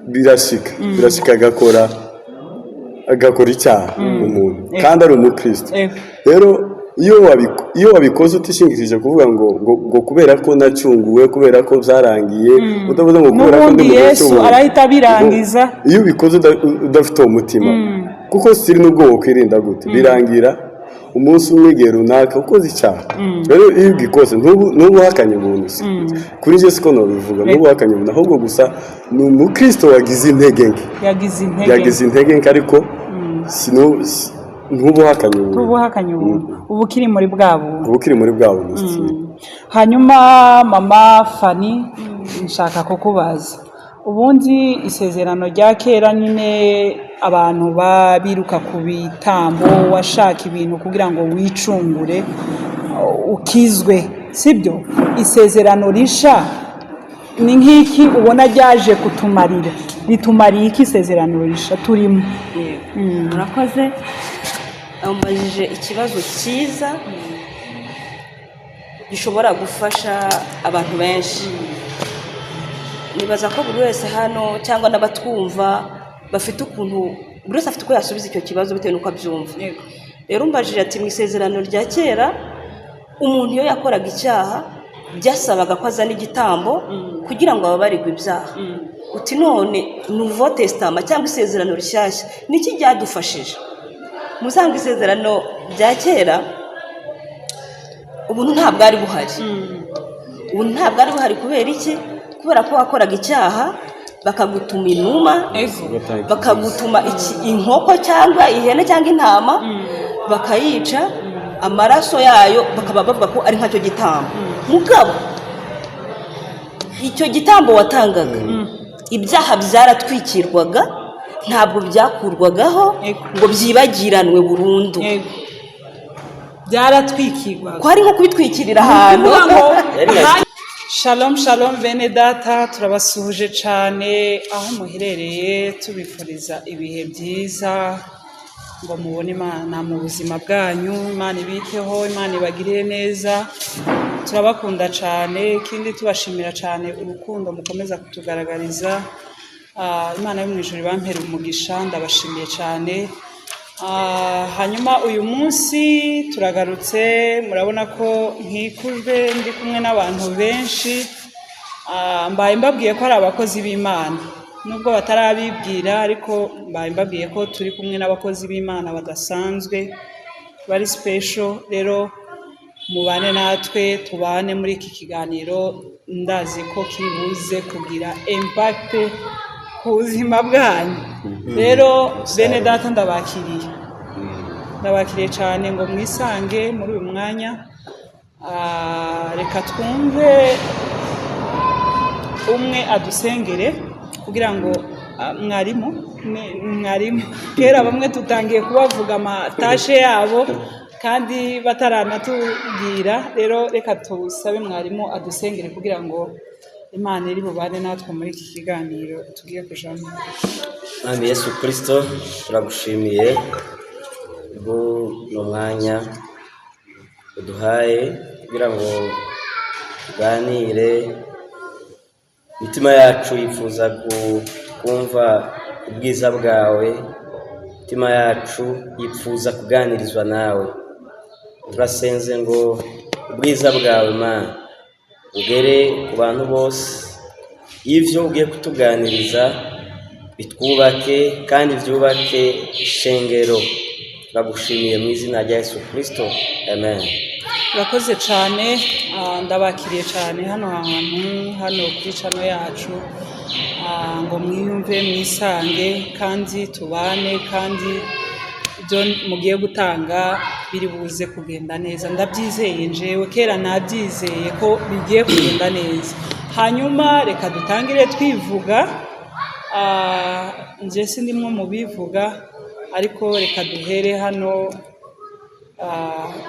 Birashika agakora icyaha umuntu kandi ari umukristo. Rero iyo wabikoze utishingikirije kuvuga ngo kubera ko nacunguwe, kubera ko byarangiye, utavuze ngo kubera ko ndi N'ubundi mu gihe Yesu cy'ubuntu. arahita abirangiza. Iyo ubikoze udafite uwo mutima, kuko siri n'ubwo wokwirinda gute, birangira umunsi umwe, igihe runaka, ukoze icyaha. Rero iyo ugikoze ntubu uhakanye ubuntu. Kuri njye siko nobivuga, ntubu uhakanye ubuntu, ahubwo gusa ni umukristo wagize intege nke. Yagize intege. Yagize intege nke, ariko ntubu uhakanye ubuntu. Tuba uhakanye ubuntu, uba ukiri muri bwa buntu. Uba ukiri muri bwa buntu. Hanyuma mama Fani, nshaka kukubaza: ubundi isezerano rya kera nyine abantu biruka ku bitambo, washaka ibintu kugira ngo wicungure ukizwe, sibyo? Isezerano risha ni nk'iki ubona ryaje kutumarira? Ritumariye iki isezerano risha turimo? Yego. Murakoze, ambajije ikibazo cyiza gishobora gufasha abantu benshi. Nibaza ko buri wese hano cyangwa n'abatwumva bafite ukuntu, buri wese afite uko yasubiza icyo kibazo bitewe n'uko abyumva. Rero umbajije ati: mu isezerano rya kera umuntu iyo yakoraga icyaha byasabaga ko azana igitambo kugira ngo ababarirwe ibyaha. Uti: none Nouveau Testament cyangwa isezerano rishyashya niki ryadufashije? Muzanga isezerano rya kera ubuntu ntabwo ari buhari. Ubuntu ntabwo ari buhari. Kubera iki? Kubera ko wakoraga icyaha bakagutuma inuma, bakagutuma inkoko cyangwa ihene cyangwa intama, bakayica, amaraso yayo bakaba bavuga ko ari nkacyo gitambo. Mugabo icyo gitambo watangaga, ibyaha byaratwikirwaga, ntabwo byakurwagaho ngo byibagiranwe burundu. Yego, byaratwikirwaga. Ko ari nko kubitwikirira ahantu. Kuvuga ngo shalom shalom, bene data, turabasuhuje cyane aho muherereye, tubifuriza ibihe byiza ngo mubone Imana mu buzima bwanyu, Imana ibiteho, Imana ibagirire neza. Turabakunda cyane, ikindi tubashimira cyane urukundo mukomeza kutugaragariza. Imana yo mu ijuru ibampere umugisha, ndabashimiye cyane. Hanyuma uyu munsi turagarutse, murabona ko nkikujwe, ndi kumwe n'abantu benshi. Mbaye mbabwiye ko ari abakozi b'Imana nubwo batarabibwira, ariko mbaye mbabwiye ko turi kumwe n'abakozi b'Imana badasanzwe, bari special. Rero mubane natwe, tubane muri iki kiganiro, ndazi ko kibuze kugira impact ku buzima bwanyu. Rero bene data, ndabakiriye, ndabakiriye cyane ngo mwisange muri uyu mwanya. Reka twumve umwe adusengere kugira ngo mwarimu mwarimu kera bamwe tutangiye kubavuga amatashe yabo kandi bataranatubwira. Rero reka tusabe mwarimu adusengere kugira ngo Imana iri bubane natwe muri iki kiganiro tugiye kujamo. Mwami Yesu Kirisito, turagushimiye bw'uno mwanya uduhaye kugira ngo tuganire. Imitima yacu yifuza kumva ubwiza bwawe, imitima yacu yifuza kuganirizwa nawe. Turasenze ngo ubwiza bwawe, Mana, bugere ku bantu bose. Ibyo ugiye kutuganiriza bitwubake kandi byubake ishengero. Turagushimiye mu izina rya Yesu Kirisito, amen. Urakoze cyane. Ndabakiriye cyane hano hantu, hano kuri channel yacu, ngo mwiyumve, mwisange kandi tubane, kandi ibyo mugiye gutanga biri buze kugenda neza, ndabyizeye. Njewe kera nabyizeye ko bigiye kugenda neza. Hanyuma reka dutangire twivuga. Nje sindimwo mu bivuga, ariko reka duhere hano.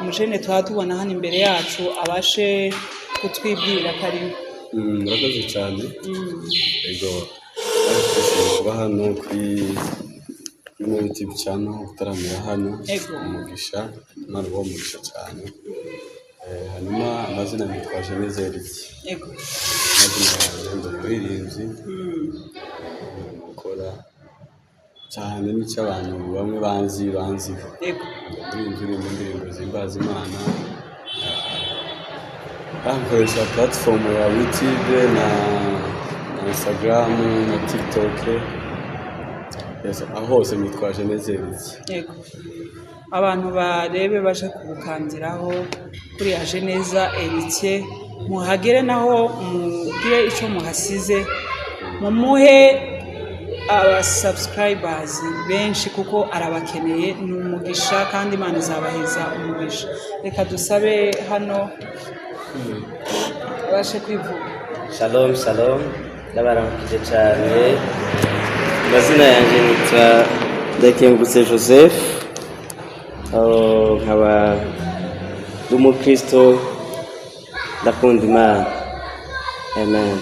Umujene tuba tubona hano imbere yacu abashe kutwibwira. Karibu. Murakoze cyane. Yego, twishimiye kuba hano kuri YouTube channel, gutaramira hano. Umugisha, Imana ibahe umugisha cyane. Hanyuma amazina nitwa Jenizeri. Amazina yanjye, ndi umuririmbyi. Cyane nicyo abantu bamwe banzi banziho. Ndirimba indirimbo zihimbaza Imana, nkoresha platform ya YouTube na Instagram na TikTok. Yes, aho hose nitwa Ajeneza Heritier. Yego, abantu barebe baje kubukandiraho kuri Ajeneza Heritier, muhagere naho mugire icyo muhasize, mumuhe aba subscribers benshi kuko arabakeneye. Ni umugisha kandi Imana izabaheza umugisha. Reka dusabe hano babashe kwivuga. Shalom, shalom, ndabaramukije cyane. Amazina yanjye nitwa Ndakengutse Joseph. Aho nkaba ndi umukristo, ndakunda Imana. Amen.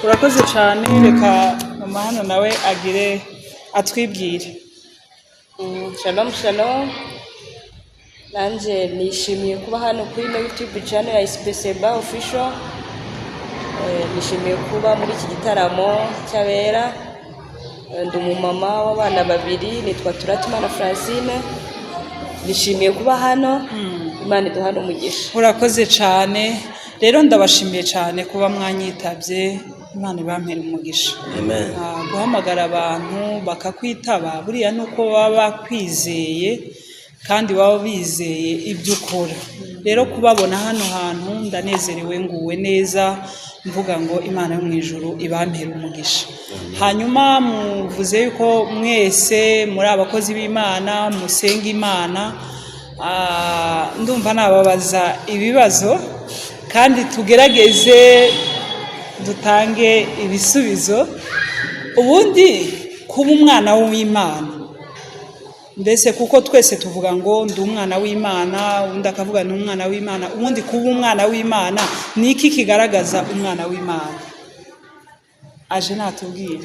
Urakoze cyane. Reka mama hano nawe agire atwibwire. Shalom, shalom. Nanjye nishimiye kuba hano kuri ino YouTube channel ya Sibeseba Official. Nishimiye kuba muri iki gitaramo cy'abera. Ndi umumama w'abana babiri, nitwa Turatimana Francine. Nishimiye kuba hano. Imana iduhane umugisha. Urakoze cyane. Rero ndabashimiye cyane kuba mwanyitabye. Imana ibampere umugisha. Amen. Guhamagara abantu bakakwitaba, buriya ni uko baba bakwizeye kandi baba bizeye ibyo ukora. Rero kubabona hano hantu ndanezerewe, nguwe neza, mvuga ngo Imana yo mu ijuru ibampere umugisha. Hanyuma muvuze yuko mwese muri abakozi b'Imana, musenga Imana. Ndumva nababaza ibibazo kandi tugerageze dutange ibisubizo. Ubundi kuba umwana w'Imana, mbese kuko twese tuvuga ngo ndi umwana w'Imana, undi akavuga ni umwana w'Imana, ubundi kuba umwana w'Imana ni iki kigaragaza umwana w'Imana? Aje natubwire.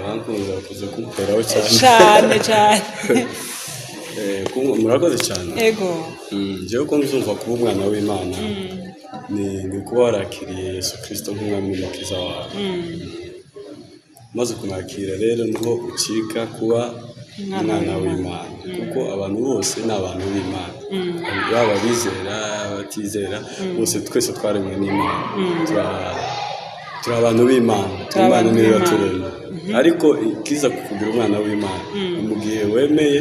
Bankunze bakunze kumkoraho cyane. Cyane cyane. Murakoze cyane. Ego. Njyewe uko nzumva kuba umwana w'Imana ni ukuba warakiriye Yesu Kirisito nk'umwami n'umukiza wawe. Maze kumwakira rero niho ucika kuba umwana w'Imana, kuko abantu bose ni abantu b'Imana, yaba abizera abatizera bose, twese twaremwe n'Imana. Turi abantu b'Imana. Turi Imana abantu niyo b'Imana. yaturemye. Ariko ikiza kukugira umwana w'Imana ni mu gihe wemeye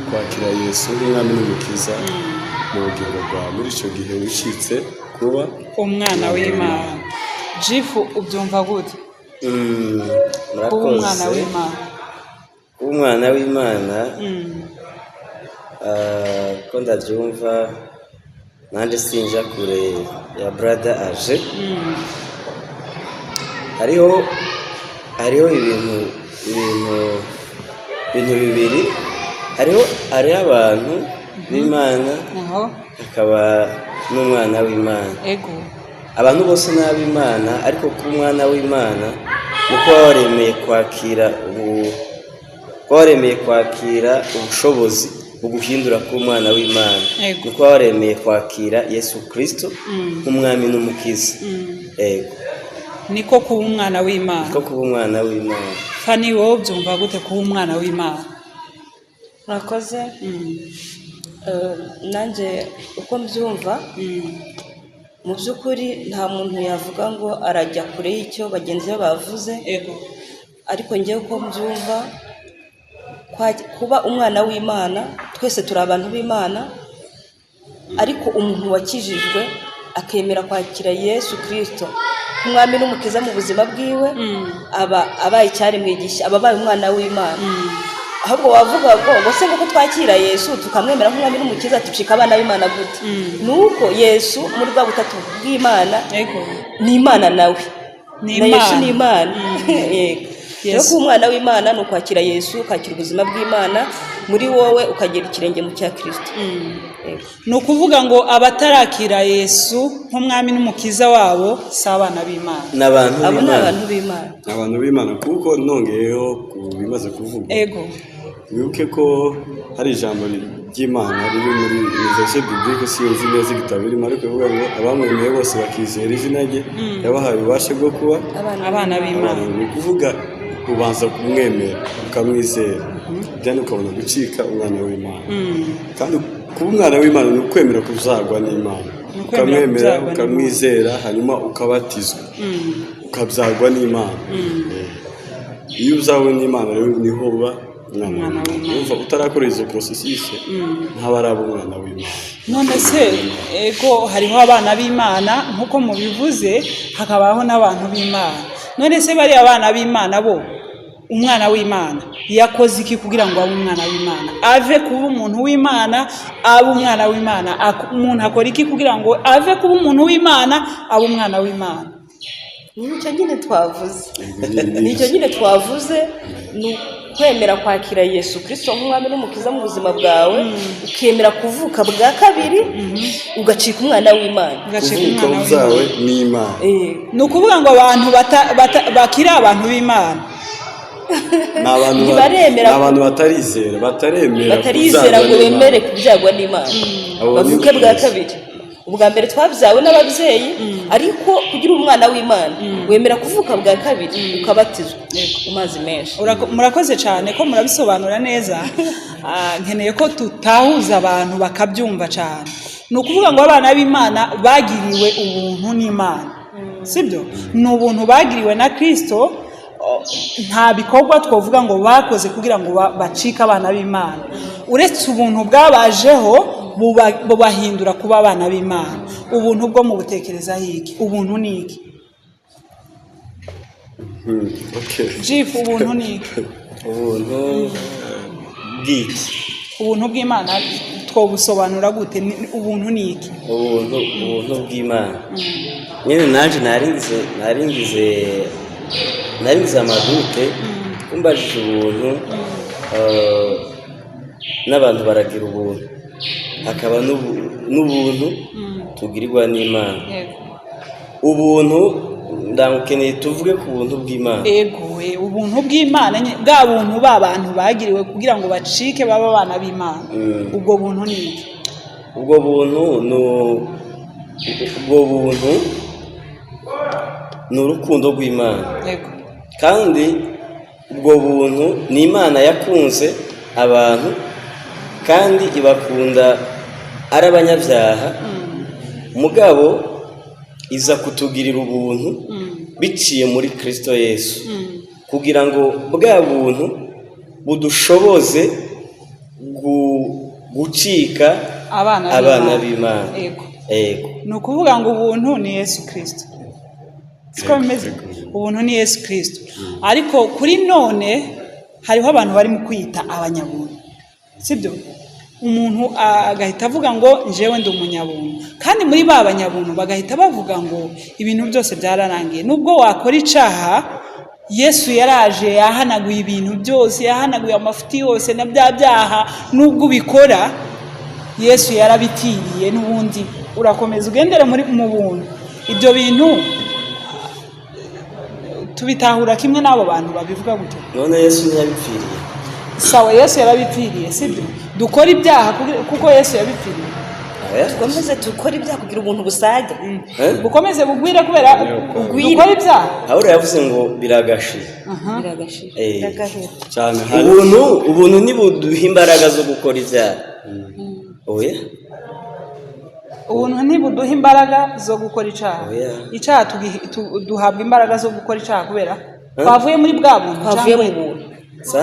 kwakira Yesu nk'umwami n'umukiza mu bugingo bwawe. Muri icyo gihe wicitse kuba umwana w'Imana. Jifu, ubyumva gute kuba umwana Murakoze. w'Imana? Kuba umwana w'Imana, ko ndabyumva nanjye sinja kure ya brother Aje. Hariho ibintu bibiri. Hariho abantu b'Imana, aho hakaba n'umwana w'Imana. Abantu bose ni ab'Imana, ariko kuba umwana w'Imana ni uko kuba waremeye kwakira ubushobozi buguhindura kuba umwana w'Imana. Ni ukuba waremeye kwakira Yesu Kirisito nk'umwami n'umukiza. Yego. Niko kuba umwana w'Imana. Niko kuba umwana w'Imana. Fani, wowe ubyumva gute kuba umwana w'Imana? Murakoze. Nanjye uko mbyumva, mu by'ukuri nta muntu yavuga ngo arajya kure y'icyo bagenzi be bavuze. Ariko ngewe uko mbyumva, kuba umwana w'Imana, twese turi abantu b'Imana, ariko umuntu wakijijwe akemera kwakira Yesu Kirisito nk'umwami n'umukiza mu buzima bwiwe, aba abaye icyaremwe gishya, aba abaye umwana w'Imana. Ahubwo wavuga ngo se nguko twakira Yesu tukamwemera nk'umwami n'umukiza, ducika abana b'Imana gute? Ni uko Yesu muri bwa butatu bw'Imana ni Imana nawe. Ni Na Yesu Imana. Ni Imana, yego. Rero Yesu. kuba umwana w'Imana ni ukwakira Yesu, ukakira ubuzima bw'Imana muri wowe, ukagera ikirenge mu cya Kirisito. Yego. Ni ukuvuga ngo abatarakira Yesu nk'umwami n'umukiza wabo si abana b'Imana. Ni abantu Abo ni b'Imana. abantu b'Imana. Abantu b'Imana, kuko nongeyeho ku bimaze kuvugwa, wibuke ko hari ijambo ry'Imana riri muri verset biblique, sinzi neza igitabo birimo, ariko bivuga ngo abamwemeye bose bakizera izina rye, yabahaye ububasha bwo kuba abana abana b'Imana. Ni ukuvuga Ubanza kumwemera, ukamwizera, then ukabona gucika umwana w'Imana. Kandi kuba umwana w'Imana ni ukwemera kubyarwa n'Imana. Ni ukwemera Ukamwemera, kubyarwa n'Imana. ukamwizera, hanyuma ukabatizwa, ukabyarwa n'Imana. Iyo ubyawe n'Imana rero, niho uba umwana Umwana w'Imana. w'Imana. Urumva, utarakora izo processus ntaba araba umwana w'Imana. None se, ego, hariho abana b'Imana nk'uko mubivuze, hakabaho n'abantu b'Imana. None se bariya abana b'Imana bo, umwana w'Imana yakoze iki kugira ngo abe umwana w'Imana, ave kuba umuntu w'Imana abe umwana w'Imana? Umuntu akora iki kugira ngo ave kuba umuntu w'Imana abe umwana w'Imana? Nicyo nyine twavuze, nicyo nyine twavuze, ni ukwemera kwakira Yesu Kirisito nk'umwami n'umukiza mu buzima bwawe, ukemera kuvuka bwa kabiri, ugacika umwana w'Imana. Ugacika Kuvuka umwana ubyawe w'Imana. n'Imana. Ni ukuvuga ngo abantu bakiri abantu b'Imana Ni abantu Ntibaremera ni abantu batarizera, bataremera batarizera kubyarwa ngo n'Imana. bemere kubyarwa n'Imana, Abo ni bavuke bwa Kristo. kabiri. Ubwa mbere twabyawe n'ababyeyi, ariko kugira umwana w'Imana wemera kuvuka bwa kabiri, ukabatizwa mu mazi menshi. Murakoze cyane ko murabisobanura neza. Nkeneye ko tutahuza abantu bakabyumva cyane. Ni ukuvuga ngo abana b'Imana bagiriwe ubuntu n'Imana, sibyo? Ni ubuntu bagiriwe na Kirisito. Nta bikorwa twavuga ngo bakoze kugira ngo bacike abana b'Imana, uretse ubuntu bwabajeho bubahindura kuba abana b'Imana. Ubuntu bwo mu butekerezaho iki? Ubuntu ni iki? Okay. Jifu, ubuntu ni iki? Ubuntu bw'iki? Ubuntu bw'Imana twobusobanura gute? Ubuntu ni iki? Ubuntu bw'Imana nyine, nanjye naringize amadute kumbajije ubuntu. N'abantu baragira ubuntu, hakaba n'ubuntu tugirirwa n'Imana. Ubuntu ndamukeneye, tuvuge ku buntu bw'Imana. Ego we, ubuntu bw'Imana nyine, bwa buntu ba bantu bagiriwe kugira ngo bacike babe abana b'Imana. Ubwo buntu ni iki? Ubwo buntu ni ubwo buntu ni urukundo rw'Imana. Kandi ubwo buntu ni Imana yakunze abantu, kandi ibakunda ari abanyabyaha, mugabo iza kutugirira ubuntu biciye muri Kirisito Yesu, kugira ngo bwa buntu budushoboze gucika abana abana b'Imana. Ego. Ego. Ni ukuvuga ngo ubuntu ni Yesu Kirisito, siko bimeze? Ubuntu ni Yesu Kirisito, ariko kuri none hariho abantu bari mu kwita abanyabuntu, sibyo? Umuntu agahita avuga ngo njyewe ndi umunyabuntu, kandi muri ba banyabuntu bagahita bavuga ngo ibintu byose byararangiye, nubwo wakora icaha, Yesu yaraje yahanaguye ibintu byose, yahanaguye amafuti yose na bya byaha. Nubwo ubikora, Yesu yarabitiriye, n'ubundi urakomeza ugendere muri mu buntu. Ibyo bintu tubitahura kimwe n'abo bantu babivuga gutyo? None Yesu ntiyabipfiriye? Sawa, Yesu yarabipfiriye, sibyo? Dukora ibyaha kuko Yesu yabipfiriye? Oya. Dukomeze dukore ibyaha kugira ubuntu busage. Eh? Bukomeze bugwire kubera Bugwire. dukora ibyaha. Pawulo yavuze ngo biragashira. Biragashira. Biragahera. Cyane hari Ubuntu ntibuduha imbaraga zo gukora ibyaha, oya. Ubuntu ntibuduha imbaraga zo gukora icyaha? Oya. Icyaha duhabwa imbaraga zo gukora icyaha kubera twavuye muri bwa buntu Twavuye mu cyangwa buntu. Sa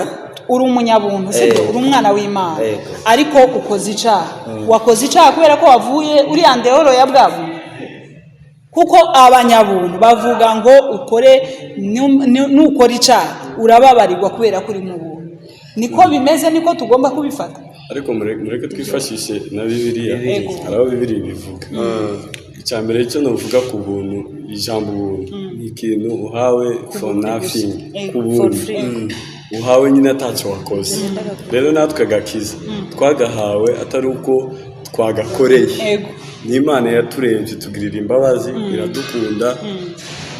uri umunyabuntu, sibyo? Uri umwana w'Imana, Yego. ariko ukoze icyaha. Wakoze icyaha kubera ko wavuye uri en dehors ya bwa buntu, kuko abanyabuntu bavuga ngo ukore nukora icyaha urababarirwa kubera ko uri mu buntu. Niko bimeze? Niko tugomba kubifata? Ariko mureke twifashishe na Bibiliya. Yego. Hari aho Bibiliya ibivuga. Icya mbere cyo nuvuga ku buntu, ijambo ubuntu ni ikintu uhawe for nothing, ku For buntu free. uhawe nyine atacyo wakoze. Rero natwe agakiza twagahawe atari uko twagakoreye. Ni Imana yaturebye, tugirira imbabazi, iradukunda.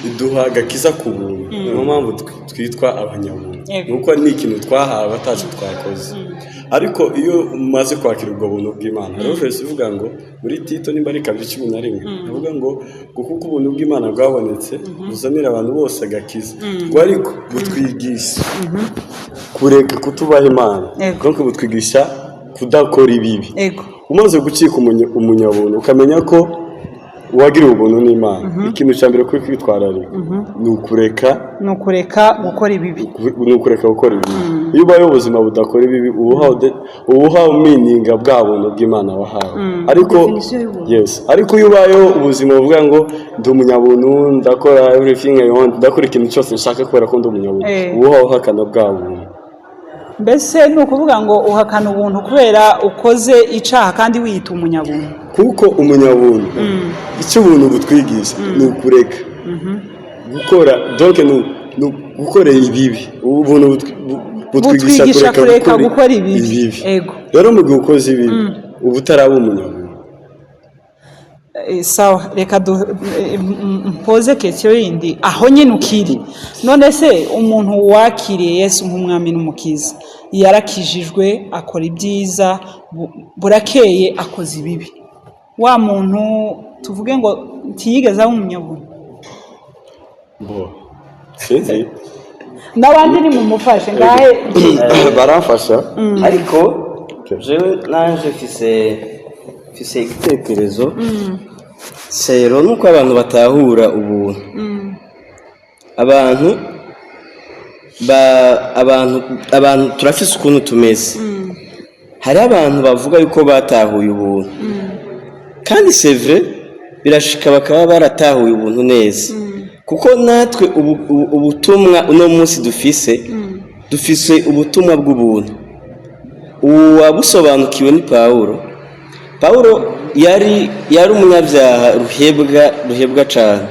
iduha agakiza ku buntu. Niyo mpamvu twitwa abanyabuntu. Nuko ni ikintu twahawe atacu twakoze. Ariko iyo umaze kwakira ubwo buntu bw'Imana, hariho verse ivuga ngo muri Tito, nimba ari 2:11, ivuga ngo kuko ubuntu bw'Imana bwabonetse, buzanira abantu bose agakiza, ngo ariko butwigisha kureka kutubaha Imana. Donc butwigisha kudakora ibibi. Umaze gucika umunyabuntu, ukamenya ko uwagiriwe ubuntu n'Imana, ikintu cya mbere kuri kwitwararika ni ukureka Ni ukureka gukora ibibi. Ni ukureka gukora ibibi. Iyo ubayeho ubuzima budakora ibibi, uba uhawe meaning bwa buntu bw'Imana wahawe. Ariko Definition y'ubuntu. Yes, ariko iyo ubayeho ubuzima buvuga ngo ndi umunyabuntu, ndakora everything I want, ndakora ikintu cyose nshaka kubera ko ndi umunyabuntu, uba uhawe uhakana bwa buntu. Mbese ni ukuvuga ngo uhakana ubuntu kubera ukoze icaha kandi wiyita umunyabuntu? Kuko umunyabuntu, icyo ubuntu butwigisha ni ukureka gukora, donc ni gukorera ibibi. Ubuntu butwigisha Butwigisha kureka kureka gukora ibibi. Rero mu gihe ukoze ibibi, uba utaraba umunyabuntu. Sawa, reka mpoze question yindi aho nyine ukiri. None se umuntu wakiriye Yesu nk'umwami n'umukiza, yarakijijwe, akora ibyiza, burakeye akoze ibibi, wa muntu tuvuge ngo ntiyigeze aba umunyabuntu? Bo, sinzi. N'abandi nimumufashe ngahe. Baramfasha. Ariko jewe nanje mfise igitekerezo sero, nuko abantu batahura ubuntu. Abantu ba abantu turafise ukuntu tumeze. Hari abantu bavuga yuko batahuye ubuntu, kandi c'est vrai, birashika bakaba baratahuye ubuntu neza, kuko natwe ubutumwa uno munsi dufise ubutumwa bw'ubuntu. Uwabusobanukiwe ni Pawulo. Pawulo yari umunyabyaha ruhebwa, ruhebwa cyane.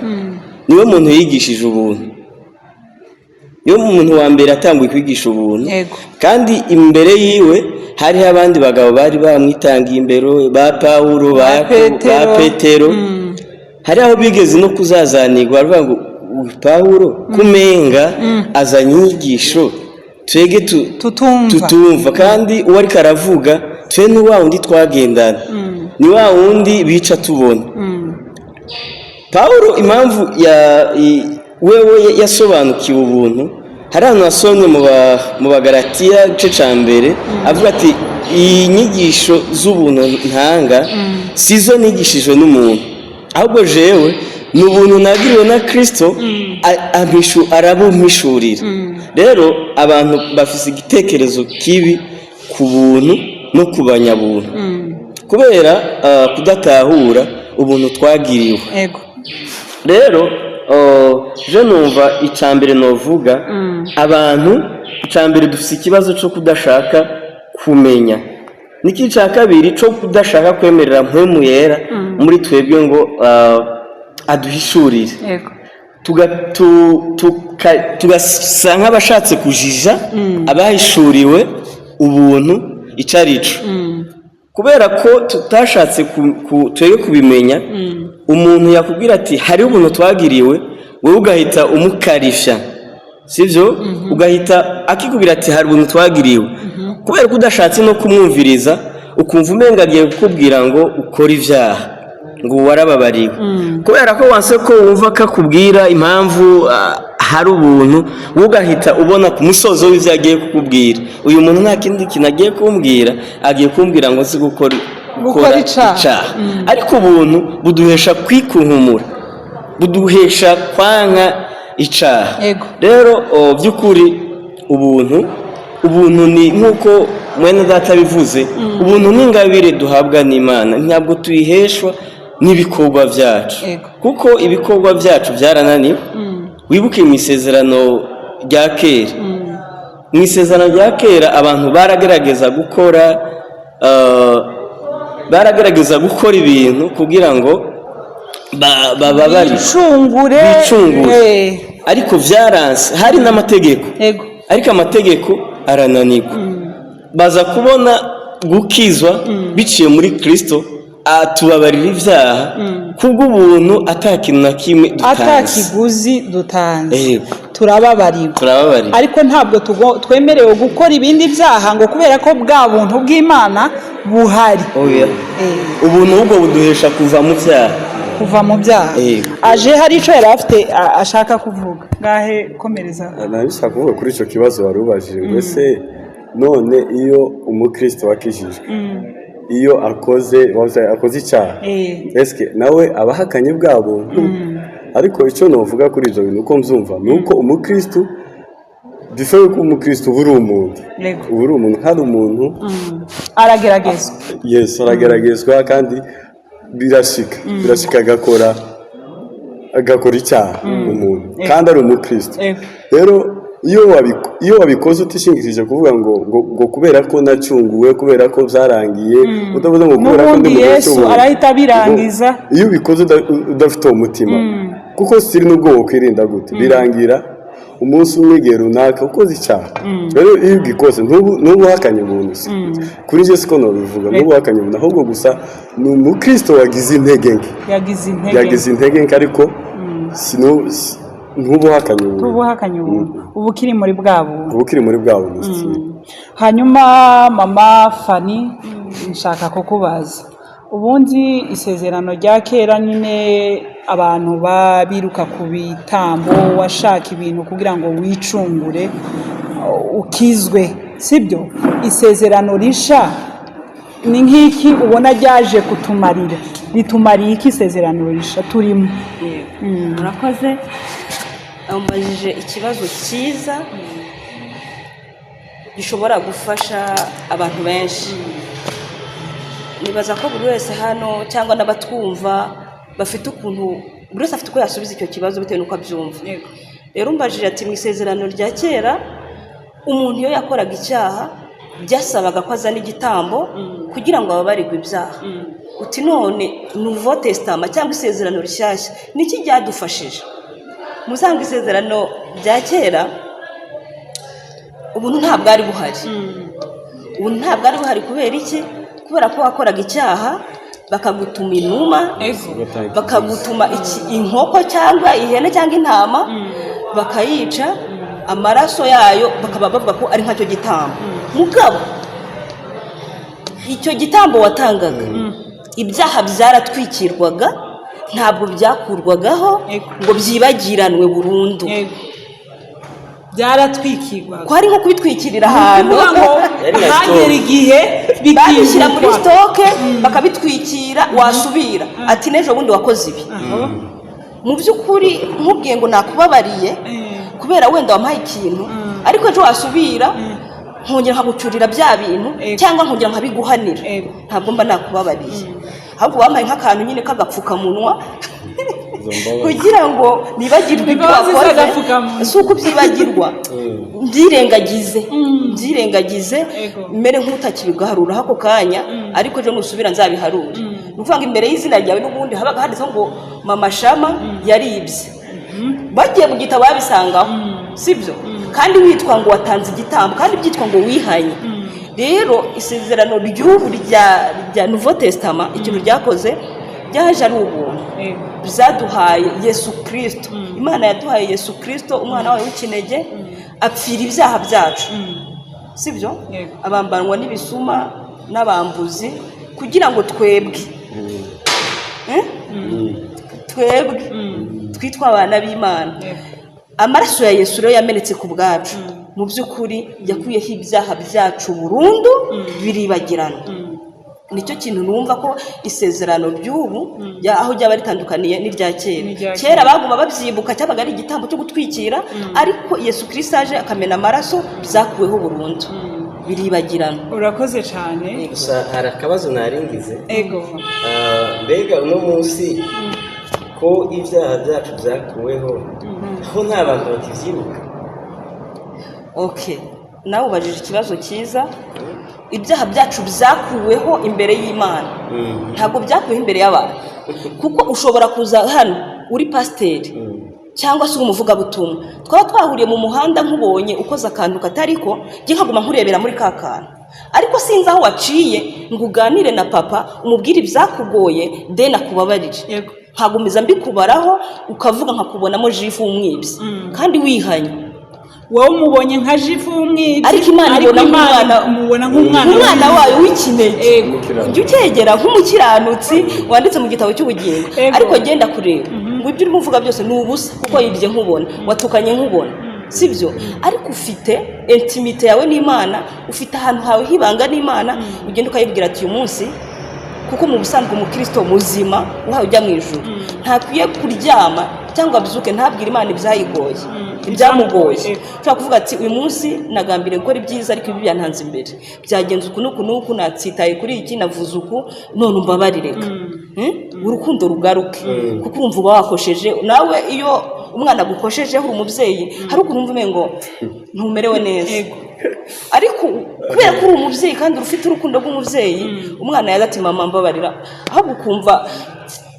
Niwe muntu yigishije ubuntu, niwe muntu wa mbere atanguye kwigisha ubuntu. Kandi imbere yiwe hariho abandi bagabo bari bamwitangiye imbere, ba Pawulo, ba Yakobo, ba Petero. Petero. Hari aho bigeze no kuzazanirwa, baravuga ngo uyu Pawulo kumenga azanye inyigisho twege Tutumva. tutumva, kandi uwo ariko aravuga twe ni wa wundi twagendana, ni wa wundi bica tubona. Pawulo, impamvu ya wewe yasobanukiwe ubuntu, hari ahantu hasomye mu Bagaratiya igice cya mbere, avuga ati iyi nyigisho z'ubuntu ntanga si zo nigishijwe n'umuntu, ahubwo jewe ni ubuntu nagiriwe na Kirisito, arabumpishurira. Rero abantu bafise igitekerezo kibi ku buntu no ku banyabuntu kubera kudatahura ubuntu twagiriwe. Rero je numva icya mbere novuga, abantu icya mbere dufite ikibazo cyo kudashaka kumenya, n'iki cya kabiri cyo kudashaka kwemerera Mpwemu Yera muri twebwe ngo aduhishurire. Tugasa nk'abashatse kujija abahishuriwe ubuntu icyo ari cyo, kubera ko tutashatse twebwe kubimenya. Umuntu yakubwira ati hariho ubuntu twagiriwe, wowe ugahita umukarisha, sibyo? Ugahita akikubwira ati hari ubuntu twagiriwe, kubera ko udashatse no kumwumviriza, ukumva umenga agiye kukubwira ngo ukore ibyaha, ngo warababariwe, kubera ko wanse ko wumva ko akubwira impamvu hari ubuntu. Wowe ugahita ubona ku musozo w'ibyo agiye kukubwira, uyu muntu nta kindi kintu agiye kumbwira, agiye kumbwira ngo nzi gukora Gukora icaha. Icaha. Ariko ubuntu buduhesha kwikunkumura, buduhesha kwanka icaha. Rero by'ukuri ubuntu ni nk'uko mwene data bivuze, ubuntu ni ingabire duhabwa n'Imana, ntabwo tuyiheshwa n'ibikorwa byacu. Kuko ibikorwa byacu byarananiwe. Wibuke mu isezerano rya kera, mu isezerano rya kera abantu baragerageza gukora ibintu kugira ngo bababarire. Bicungure. Bicungure. Ariko byaranse, hari n'amategeko. Ariko amategeko arananirwa, baza kubona gukizwa biciye muri Kirisito. Atubabarira ibyaha kubw'ubuntu, ata kintu na kimwe dutanze. Atakiguzi dutanze. Yego. Turababarirwa. Turababarira. Ariko ntabwo twemerewe gukora ibindi byaha ngo kubera ko bwa buntu bw'Imana buhari. Oya. Ubuntu ahubwo buduhesha kuva mu byaha. Kuva mu byaha. Yego. Aje hari icyo yari afite ashaka kuvuga, ngahe komereza. Nari nshaka kuvuga kuri icyo kibazo wari ubajije ngo ese none iyo umukristo wakijijwe, iyo akoze, wavuze akoze icyaha, eske nawe aba ahakanye bwa buntu? Ariko icyo navuga kuri ibyo bintu, uko mbyumva, ni uko umukristo bife yuko umukristo uba uri umuntu, uba uri umuntu, hari umuntu. Arageragezwa. Yes, arageragezwa kandi birashika agakora icyaha umuntu kandi ari umukristo. Rero iyo wabikoze utishingikirije kuvuga ngo kubera ko nacunguwe, kubera ko byarangiye, utavuze ngo kubera ko N'ubundi ndi mu gihe Yesu cy'ubuntu. arahita abirangiza. Iyo ubikoze udafite uwo mutima, kuko siri n'ubwo wokwirinda gute, birangira umunsi umwe, igihe runaka, ukoze icyaha. Rero iyo ugikoze ntubu uhakanye ubuntu. Kuri njye siko nabivuga, ntubu uhakanye ubuntu, ahubwo gusa ni umukristo wagize intege nke. Yagize intege. Yagize intege nke, ariko ntubu uhakanye ubuntu. Tuba uhakanye ubuntu, uba ukiri muri bwa buntu. Uba ukiri muri bwa buntu. Hanyuma mama Fani, nshaka kukubaza, ubundi isezerano rya kera nyine abantu biruka ku bitambo, washaka ibintu kugira ngo wicungure ukizwe, sibyo? Isezerano risha ni nk'iki ubona ryaje kutumarira? Ritumariye iki isezerano risha turimo? Murakoze, ambajije ikibazo cyiza gishobora gufasha abantu benshi. Nibaza ko buri wese hano cyangwa n'abatwumva bafite ukuntu, buri wese afite uko yasubiza icyo kibazo bitewe n'uko abyumva. Rero umbajije ati: mu isezerano rya kera umuntu iyo yakoraga icyaha byasabaga ko azana igitambo kugira ngo ababarirwe ibyaha. Uti none Nouveau Testament cyangwa isezerano rishyashya niki ryadufashije? Muzanga isezerano rya kera ubuntu ntabwo ari buhari. Ubuntu ntabwo ari buhari kubera iki? Kubera ko wakoraga icyaha bakagutuma inuma, bakagutuma inkoko cyangwa ihene cyangwa intama, bakayica, amaraso yayo bakaba bavuga ko ari nkacyo gitambo. Mugabo icyo gitambo watangaga, ibyaha byaratwikirwaga, ntabwo byakurwagaho ngo byibagiranwe burundu. Byaratwikirwaga. Ko ari nko kubitwikirira ahantu. Kuvuga ngo Yari nka hagera stock. igihe Babishyira muri bikibukwa. stock, bakabitwikira, wasubira ati n'ejo bundi wakoze ibi. Mu by'ukuri nkubwiye ngo nakubabariye kubera wenda wampaye ikintu, ariko ejo wasubira nkongera nkagucyurira bya bintu cyangwa nkongera nkabiguhanira, ntabwo mba nakubabariye. Ahubwo wampaye nk'akantu nyine k'agapfukamunwa Izo mbabazi. kugira ngo nibagirwe ibyo Imbabazi wakoze. z'agapfukamunwa. Si uko ubyibagirwa, mbyirengagize, mbyirengagize, mere nk'utakibigarura ako kanya, ariko ejo nusubira nzabiharure. Ni ukuvuga ngo imbere y'izina ryawe n'ubundi habaga handitseho ngo mama Shama yaribye. Bagiye mu gitabo babisangaho, sibyo? Kandi witwa ngo watanze igitambo, kandi byitwa ngo wihanye. Rero isezerano ry'ubu rya Nouveau Testament, ikintu ryakoze, ryaje ari ubuntu. Byaduhaye Yesu Kirisito. Imana yaduhaye Yesu Kirisito, umwana wayo w'ikinege, apfira ibyaha byacu, sibyo? Yego. Abambanwa n'ibisuma n'abambuzi kugira ngo twebwe, Eh? Twebwe twitwa abana b'Imana. Amaraso ya Yesu rero yamenetse ku bwacu, mu by'ukuri yakuyeho ibyaha byacu burundu, biribagirana. Nicyo kintu numva ko isezerano ry'ubu aho ryaba ritandukaniye n'irya kera. N'irya Kera baguma babyibuka, cyabaga ari igitambo cyo gutwikira, ariko Yesu Kirisito aje akamena amaraso, byakuweho burundu, biribagirana. Urakoze cyane. Gusa hari akabazo naringize. Ego. Ah, mbega uno munsi ko ibyaha byacu byakuweho, aho nta bantu bakibyibuka? Okay, nawe ubajije ikibazo cyiza. Ibyaha byacu byakuweho imbere y'Imana, ntabwo byakuweho imbere y'abantu, kuko ushobora kuza hano uri pasiteri. Cyangwa se uri umuvugabutumwa, twaba twahuriye mu muhanda, nkubonye ukoze akantu katariko, njye nkaguma nkurebera muri ka kantu, ariko sinzi aho waciye ngo uganire na papa, umubwire ibyakugoye, then akubabarire. Nkagumiza mbikubaraho, ukavuga nkakubonamo jifu w'umwibyi kandi wihanye. Wowe umubonye nka jifu w'umwibyi. Ariko Imana ibona Imana nk'umwana, umubona nk'umwana umwana wayo w'ikinege. Umukiranutsi. Ujya ukegera nk'umukiranutsi wanditse mu gitabo cy'ubugingo. Ariko genda kureba ngo ibyo urimo uvuga byose ni ubusa, kuko yibye nkubona, watukanye nkubona, sibyo? Ariko ufite intimité yawe n'Imana, ufite ahantu hawe h'ibanga n'Imana, ugenda ukayibwira ati uyu munsi, kuko mu busanzwe umukristo muzima uhawe ujya mu ijuru ntakwiye kuryama cyangwa abyuke ntabwire Imana ibyayigoye, ibyamugoye. Ushobora kuvuga ati uyu munsi nagambiriye gukora ibyiza, ariko ibi byantanze imbere, byagenze uku n'uku n'uku, natsitaye kuri iki, navuze uku, none umbabarire reka. Urukundo rugaruke, kuko urumva uba wakosheje nawe. Iyo umwana agukoshejeho uri umubyeyi, hari ukuntu wumva umengo ntumerewe neza, ariko kubera ko uri umubyeyi kandi ufite urukundo rw'umubyeyi, umwana yaza ati mama mbabarira, ahubwo ukumva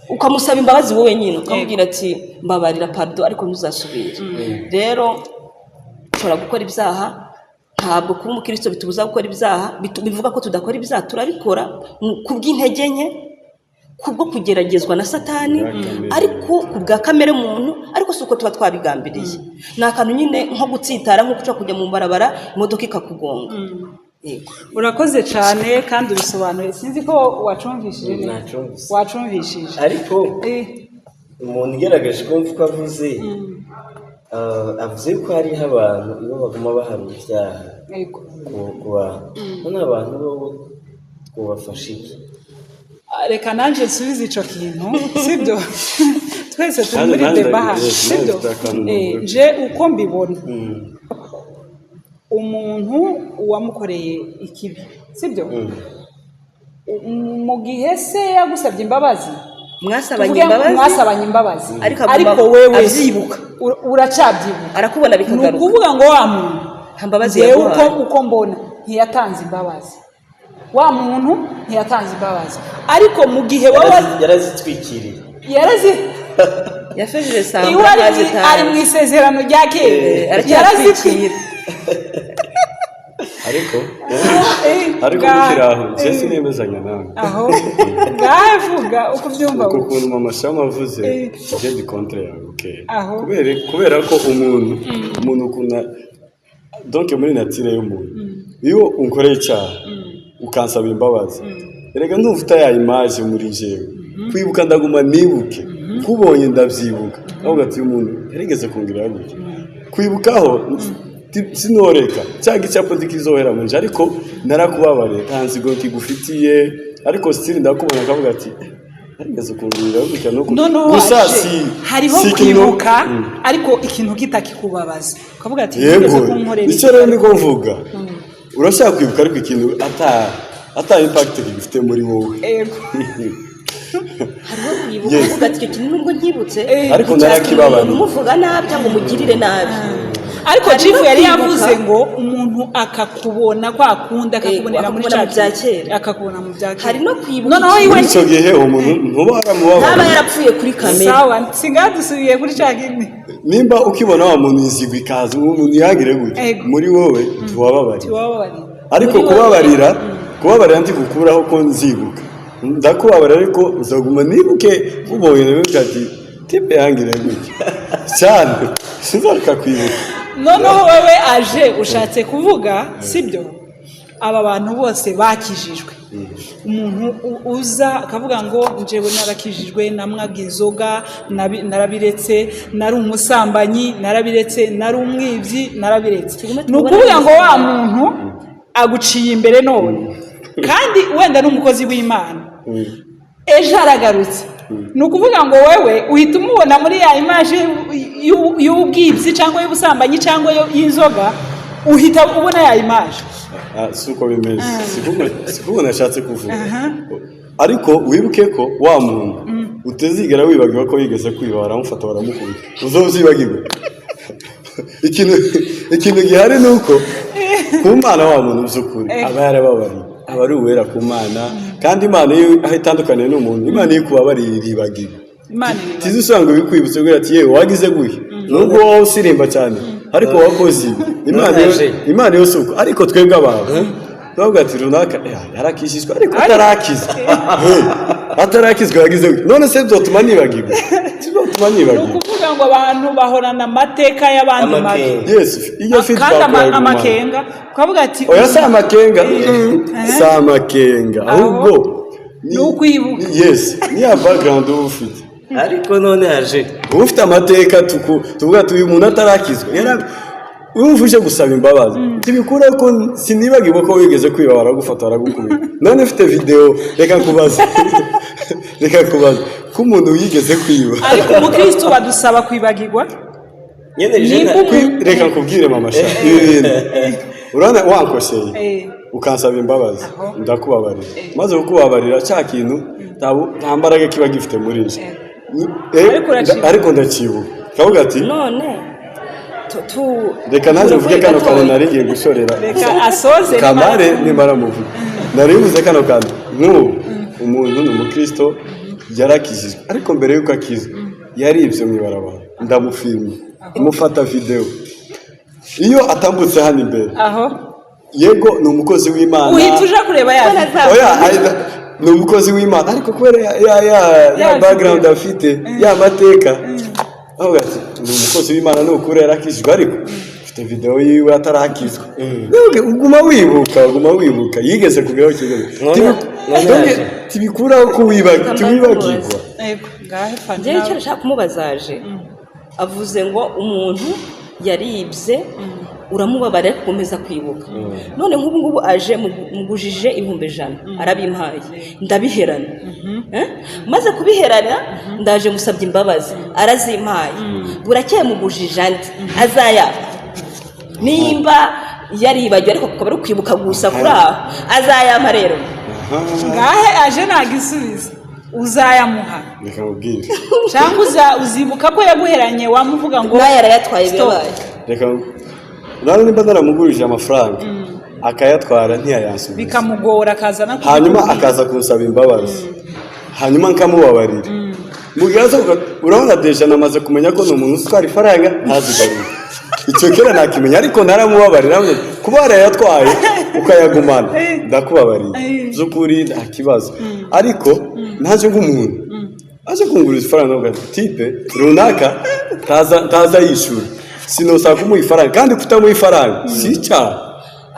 ukamusaba imbabazi wowe nyine, ukamubwira ati mbabarira, pardon, ariko ntuzasubire. Rero ushobora gukora ibyaha. Ntabwo kuba umukristo bitubuza gukora ibyaha, bivuga ko tudakora ibyaha. Turabikora ku bw'intege nke, kubwo kugeragezwa na Satani, Kamere. ariko ku bwa kamere muntu, ariko si uko tuba twabigambiriye. Ni akantu nyine nko gutsitara, nko ushobora kujya mu barabara imodoka ikakugonga. Yego. Urakoze cyane kandi ubisobanuye. Sinzi ko wacumvishije neza. Nacumvise. Wacumvishije. Ariko umuntu ugaragaje kumva uko avuze, avuze yuko hariho abantu iyo baguma bahamya ibyaha ku bantu, none abantu bo twubafasha iki? Reka nanjye nsubize ico kintu, sibyo? Twese turi Nanjye- muri nanjye débat hano, yes, sibyo? nanjye mfite akantu navuga. Je uko mbibona, umuntu wamukoreye ikibi, sibyo, mu gihe se yagusabye imbabazi, Mwasabanye tuvuge ngo imbabazi, mwasabanye imbabazi, ariko aguma ariko wewe abyibuka. Uracabyibuka, Arakubona ni bikagaruka. ukuvuga ngo wa muntu, Nta mbabazi njyewe uko yaguhaye. uko mbona, ntiyatanze imbabazi. Wa muntu ntiyatanze imbabazi, ariko mu gihe wowe Yarazitwikiriye. Yarazi Yafejije samba. Iwe ari mu isezerano rya kera. Aracyatwikira. Ariko mukiri aho, njye sinemezanya nawe. Aho ngahe, vuga uko ubyumva. Uko Wowe. kuntu mama Shama avuze, njye ndi contre yawe, okay? Kubera ko umuntu ukunda, donc muri nature y'umuntu, iyo unkoreye icyaha ukansaba imbabazi, erega ndumva ya image muri jewe kwibuka, ndaguma nibuke, nkubonye ndabyibuka, ahubwo ati uyu muntu yarigeze kungirira gutya. Kwibukaho sinoreka cya gicapo ntikizohera mu nje, ariko narakubabariye, nta nzigo kigufitiye, ariko still ndakubona akavuga ati yarigeze kungirira gutya nuko. Noneho Gusa waje, si hariho si ikintu- kwibuka, ariko ikintu kitakikubabaza, ukavuga ati Yego. yigeze kunkorera. Icyo rero niko mvuga, urashaka kwibuka ariko ikintu ata impact gifite muri wowe. Hariho kwibuka uvuga ati icyo kintu nubwo nkibutse, Ariko nticyatuma narakibabariye. umuntu umuvuga nabi cyangwa umugirire nabi. Ariko Hariho Chief yari kwibuka. yavuze ngo umuntu akakubona kwa kundi, akakubonera muri akakubona mu cya bya kintu. kera. Akakubona mu bya kera. Hari no kwibuka Noneho ikintu. iwe Muri icyo gihe uwo muntu ntuba Ntaba waramubabariye. yarapfuye kuri kamere. Sawa, singa dusubiye kuri cya kindi. Nimba ukibona wa muntu, inzigo ikaza, uwo muntu yagire gutya, muri wowe ntiwababariye. Tiwababariye. Ariko Muri wowe. kubabarira ntigukuraho ko nzibuka. Ndakubabarira, ariko nzaguma nibuke, nkubonye nawe ati type yangire gutya cyane, sinzareka kwibuka. Noneho wowe aje ushatse kuvuga, sibyo, aba bantu bose bakijijwe, umuntu uza akavuga ngo njyewe narakijijwe, namwaga inzoga, narabiretse, nari umusambanyi narabiretse, nari umwibyi narabiretse, Tugume ni tubone ukuvuga ngo wa neza. muntu aguciye imbere none, kandi wenda ni umukozi w'Imana, ejo aragarutse, ni ukuvuga ngo wewe uhita umubona muri ya image y'ubwibyi cyangwa y'ubusambanyi cyangwa y'inzoga, uhita ubona ya image. Ah, si uko bimeze, si kuko nashatse kuvuga, ariko wibuke ko wa muntu utazigera wibagirwa ko yigeze kwiba, baramufata baramukubita, uzobyibagirwe. Ikintu gihari ni uko ku Mana wa muntu by'ukuri aba yarababariye, aba ari uwera ku Mana, kandi Imana iyo aho itandukaniye n'umuntu, Imana iyo ikubabariye iribagirwa. Imana iribagiwe. Tizi usanga ibikwibutsa ugira ati yewe wagize gutya. Nubwo wowe usirimba cyane, ariko wakoze ibi. Imana None Imana yo si uko. Ariko twebwe abantu turavuga ati runaka yarakijijwe, ariko atarakizwa. Atarakizwa yagize gute? None se byotuma nibagirwa? Byotuma Ni nibagirwa? ukuvuga ngo abantu bahorana amateka y'abandi mabi. Amakenga. Yes, iyo feedback Kandi urayigumana. amakenga, ukavuga ati Oya, si amakenga, si amakenga, ahubwo Ni ukwibuka. Yes, ni ya background uba ufite. Ariko none haje Uba ufite amateka, tuvuga ati uyu muntu atarakizwa urumva uje gusaba imbabazi, ntibikura ko sinibagirwa ko wigeze kwiba, baragufata, baragukubita. None ufite video. Reka nkubaze ko umuntu yigeze kwiba. Ariko umukristo badusaba kwibagirwa. Nyene Nimba jena Reka nkubwire, mama sha, ibi bintu urabona wankoseye, ukansaba imbabazi, ndakubabarira. Maze kukubabarira, cya kintu nta mbaraga kiba gifite muri njye. Ariko uracibuka. Ariko ndakibuka, kavuga ati None Reka nanjye mvuge kano kantu gatoya. Nari ngiye gushorera. Reka asoze. Kamare nimara muvuga, nari mvuze kano kantu. Nk'ubu umuntu ni umukristo, yarakijijwe, ariko mbere y'uko akizwa yaribye mu ibarabara, ndamufilma, mufata videwo iyo atambutse hano imbere. Aho Yego, ni umukozi w'Imana. Uhita uja kureba ya Oya, ni umukozi w'Imana, ariko kubera ya Ya background video. afite, ya mateka, avuga ati ni umukozi w'Imana, ni ukuri yarakijijwe, ariko ufite video yiwe atarakizwa. Nubwo uguma wibuka yigeze kugeraho ikibazo. None yaje. Tibikuraho ko tiwibagirwa. Yego, ngahe Fani. Njyewe icyo nashaka kumubaza, aje avuze ngo umuntu yaribye, uramubabarira, ariko ukomeza kwibuka. None nk'ubu ngubu aje mugujije 100,000, arabimpaye, ndabiherana. Eh? Maze kubiherana, ndaje musabye imbabazi, arazimpaye. Burakeye mugujije andi, azayapa? Nimba yaribagiwe, ariko akaba ari kwibuka gusa kuri aho, azayampa rero? Ngahe aje nagisubiza, uzayamuha Reka mubwire. cyangwa uzibuka ko yaguheranye, wamuvuga ngo Nayo arayatwaye. Stop. Birabaye. Reka nawe, nimba naramugurije amafaranga akayatwara ntiyayansubiza, bikamugora akazana hanyuma akaza kunsaba imbabazi, hanyuma nkamubabarira, mugihe aza urabona déjà namaze kumenya ko ni umuntu utwara ifaranga ntazigarure. Icyo kera nakimenya, ariko naramubabarira. Kuba warayatwaye ukayagumana, ndakubabariye by'ukuri, nta kibazo. Ariko ntaje nk'umuntu aje kunguriza ifaranga, ndavuga ati type runaka ntaza yishyura, sinosaba kumuha ifaranga, kandi kutamuha ifaranga si icyaha.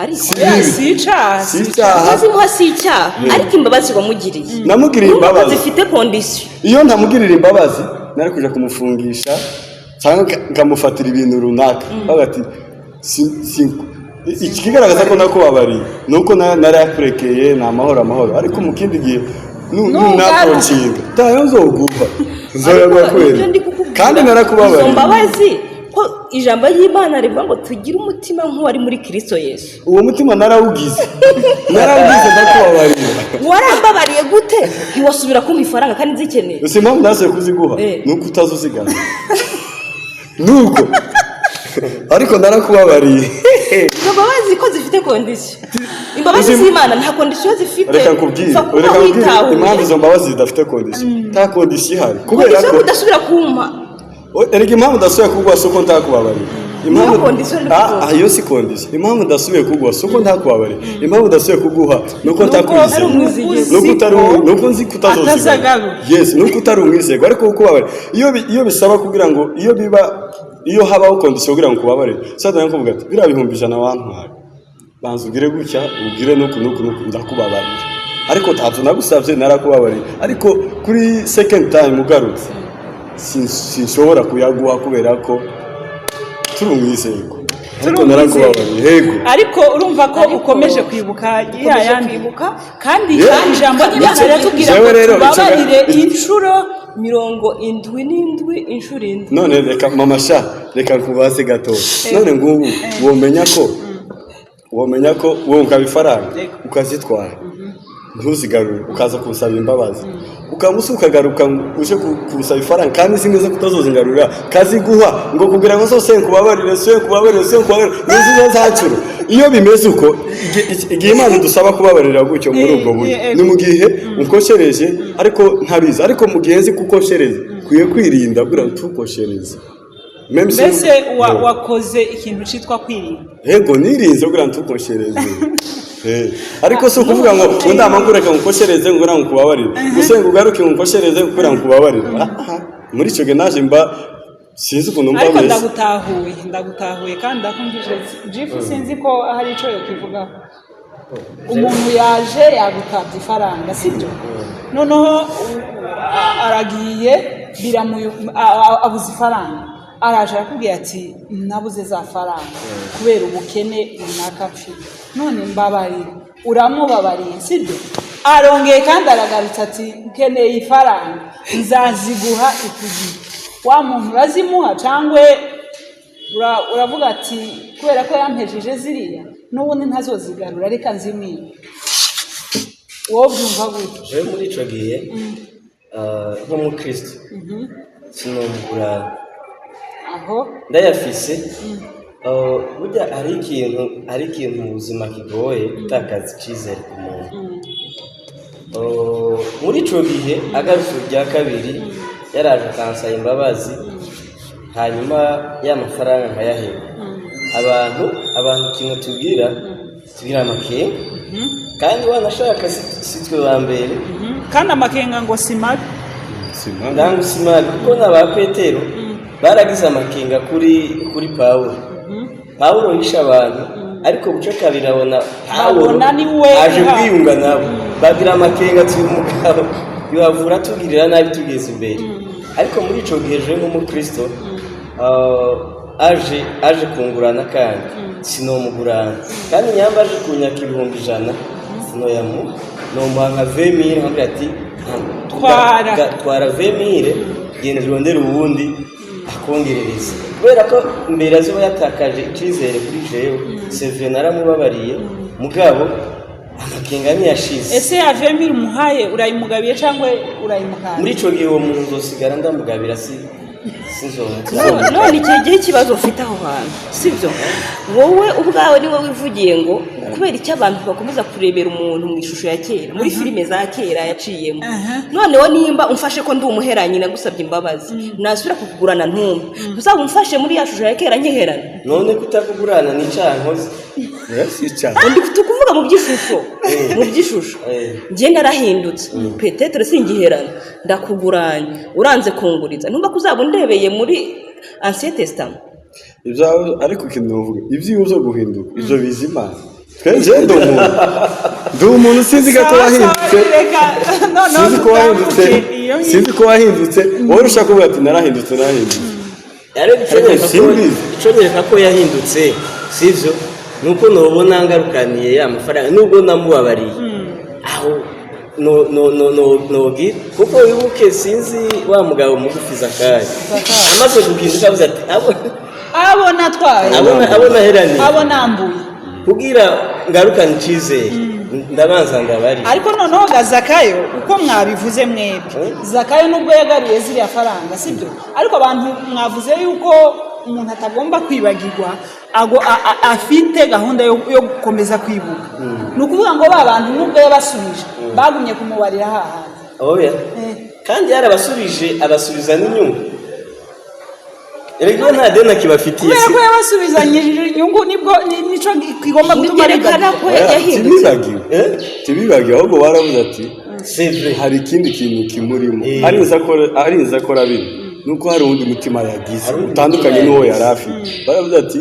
Ariko Si Oya, bibi. si icyaha. Si icyaha. Kuzimuha si icyaha, ariko imbabazi wamugiriye Namugiriye urumva ko imbabazi. zifite condition. Iyo ntamugirira imbabazi, nari kuja kumufungisha cyangwa nkamufatira ibintu runaka. Bavuga ati ikigaragaza ko nakubabariye ni uko narayakurekeye, ni amahoro amahoro. Ariko mu kindi gihe Nugaruka. nunaprocinga tayo nzoguha, nzoyaguha Ariko kubera ibyo ndi kukubwira, kandi izo narakubabariye. mbabazi, ko ijambo ry'Imana rivuga ngo tugire umutima nk'uwari muri Kirisito Yesu. Uwo mutima narawugize, narawugize, ndakubabariye. Warambabariye gute ntiwasubira kumpa ifaranga kandi nzikeneye? Gusa impamvu nasubiye kuziguha ni uko utazuzigama, nuko ariko narakubabariye. Izo mbabazi ko zifite condition? Imbabazi z'Imana nta condition zifite. Reka nkubwire. Upfa kuba Reka nkubwire witahuye. impamvu izo mbabazi zidafite condition. Nta condition ihari kubera Condition ko yo kudasubira kumpa. Erega impamvu udasubiye kuguha si uko ntakubabariye. Impamvu Niyo condition ndi Ah, kuvuga. ah, iyo si condition. Impamvu udasubiye kuguha si uko ntakubabariye. Impamvu udasubiye kuguha ni uko Nuko ntakwizeye. ari umwizigirwa. Nuko utari nuko nzi ko utazozigama. Atazagaruka. Yes, nuko utari umwizerwa, ariko kukubabarira iyo bisaba kugira ngo iyo biba iyo habaho condition kugira ngo kubabarire, satani kuvuga ati biriya 100,000 wantwaye, banza ugire gutya, ugire nuku nuku nuku, ndakubabarira, ariko ntabyo nagusabye, narakubabariye. Ariko kuri second time ugarutse, sinshobora kuyaguha kubera ko turi umwizerwa, ariko Turi narakubabariye, yego. Ariko urumva ko Ariko ukomeje kwibuka ya ukomeje yandi. kwibuka. Kandi ijambo ry'Imana Icyo- riratubwira Jewe ngo rero, tubabarire inshuro 77 inshuro 7. None reka, mama sha, reka nkubaze gato. None ngubu womenya ko wunga ifaranga, ukazitwara ntuzigarure, ukaza kunsaba imbabazi, ukamusa ukagaruka uje kunsaba ifaranga kandi nzi neza kutazozingarurira, kaziguha ngo kugira ngo zose nkubabarire, se nkubabarire, se nkubabarire, nizo zacuro. Iyo bimeze uko, igihe Imana idusaba kubabarira gutyo muri ubwo buryo, ni mu gihe ukoshereje ariko ntabizi. Ariko mu gihe nzi kukoshereza, kwiye kwirinda kugira ngo tukoshereze. Même si- Mbese wakoze ikintu cyitwa kwirinda. Yego, nirinze kugira ngo ntukoshereze. Ariko si ukuvuga ngo ngo ndamangureka ngukoshereze ngo kugira ngo nkubabarire gusa, ngo ugaruke ngukoshereze kugira ngo nkubabarire. Ah, muri icyo gihe naje mba sinzi ukuntu mba Ariko meze. Ndagutahuye, ndagutahuye kandi ndakumvise. Jifu, sinzi ko hari icyo yokivugaho. Umuntu yaje yagutabye ifaranga, sibyo? Noneho aragiye, abuze ifaranga, araje arakubwira ati: "Nabuze za faranga kubera ubukene runaka mfite, none mbabarira." Uramubabariye, sibyo? Arongeye kandi aragarutse ati: "Nkeneye ifaranga, nzaziguha ikugihe." Wa muntu urazimuha cyangwa uravuga ati: "Kubera ko yampejeje ziriya, n'ubundi ntazozigarura, reka nzimwibe"? Wowe byumva gute? Jewe muri ico gihe, nk'umukristo, sinomugurana. Aho ndayafise. Burya hari ikintu mu buzima kigoye, gutakaza icyizere ku muntu. Muri ico gihe agarutse irya kabiri, yaraje akansaba imbabazi, hanyuma ya mafaranga nkayaheba, abantu ikintu tubwira amakenga, kandi wanashaka si twe ba mbere. Kandi amakenga ngo si mabi. Ndangu si mabi, kuko n'aba Petero baragize amakenga kuri Pawulo. Pawulo yishe abantu, ariko buce kabiri abona Pawulo Babona ni we aje kwiyunga nabo, bagira amakenga ati: "Uyu mugabo yohavura tugirira nabi tugeze imbere." Ariko muri ico gihe jewe nk'umukristo, aje kungurana kandi sinomugurana, kandi nyamba aje kunyaka 100,000, sinoyamuha, nomuha nka 20 000, nkambwira ati: Twara. "Twara 20 000, genda urondere uwundi akongerereza," kubera ko mbere azoba yatakaje icyizere kuri jewe. Sevre, naramubabariye, mugabo amakenga ntiyashize. Ese ya 20 000 umuhaye, urayimugabiye cyangwa urayimuhaye? Muri ico gihe uwo muntu nzosigara ndamugabira, si sinzomuha. None icyo gihe ikibazo ufite aho hantu, sibyo? Wowe ubwawe niwe wivugiye ngo kubera icyo abantu bakomeza kurebera umuntu mu ishusho ya kera, muri filime za kera yaciyemo. Noneho nimba umfashe ko ndi umuheranyi, nagusabye imbabazi, nasubira kukugurana ntumpe, ntuzaba umfashe muri ya shusho ya kera nkiherana? None kutakugurana ni icyaha nkoze? Si icyaha. Ndi tukuvuga mu by'ishusho, mu by'ishusho. Njye narahindutse, peut-être singiherana, ndakuguranye, uranze kunguriza, ntumva ko uzaba undebeye muri Ancien Testament? Ibyawe, ariko ikintu navuga, ibyiwe zo guhinduka, ibyo biza Imana. Twebwe ndi umuntu sinzi ko wahindutse. Reka noneho Sinzi ko wahindutse. tutambuke iyo ngiyo. Sinzi ko wahindutse, wowe ushaka kuvuga ati: "Narahindutse, narahindutse." Ariko Ariko simbizi. icyo nyereka ko yahindutse sivyo, nuko nobona ngarukaniye ya mafaranga nubwo namubabariye aho no no no no nogira, kuko wibuke, sinzi wa mugabo mugufi Zakayo amaze guhinduka avuze ati: "Abo Abo natwaye, abo naheraniye, abo nambuye." Kugira ngarukane icyizere, ndabanza ndabari. Ariko noneho ga Zakayo, uko mwabivuze mwebwe, Zakayo nubwo yagaruye ziriya faranga, sibyo? Ariko abantu mwavuze yuko umuntu atagomba kwibagirwa, ago afite gahunda yo gukomeza kwibuka. Ni ukuvuga ngo ba bantu nubwo yabasubije, bagumye kumubarira hahandi. Oya. Kandi yarabasubije, abasubiza n'inyungu. Erega nta deni akibafitiye. Kubera ko yabasubizanyije inyungu, nibwo nico kigomba gutuma Byerekana bibagirwa. ko yahindutse. Tibibagiwe, tibibagiwe, ahubwo baravuze ati: C'est vrai. "Hari ikindi kintu kimurimo." Arinze akora bino, nuko hari uwundi mutima yagize Hari uwundi utandukanye mutima n'uwo yagize. yari afite. Baravuze ati: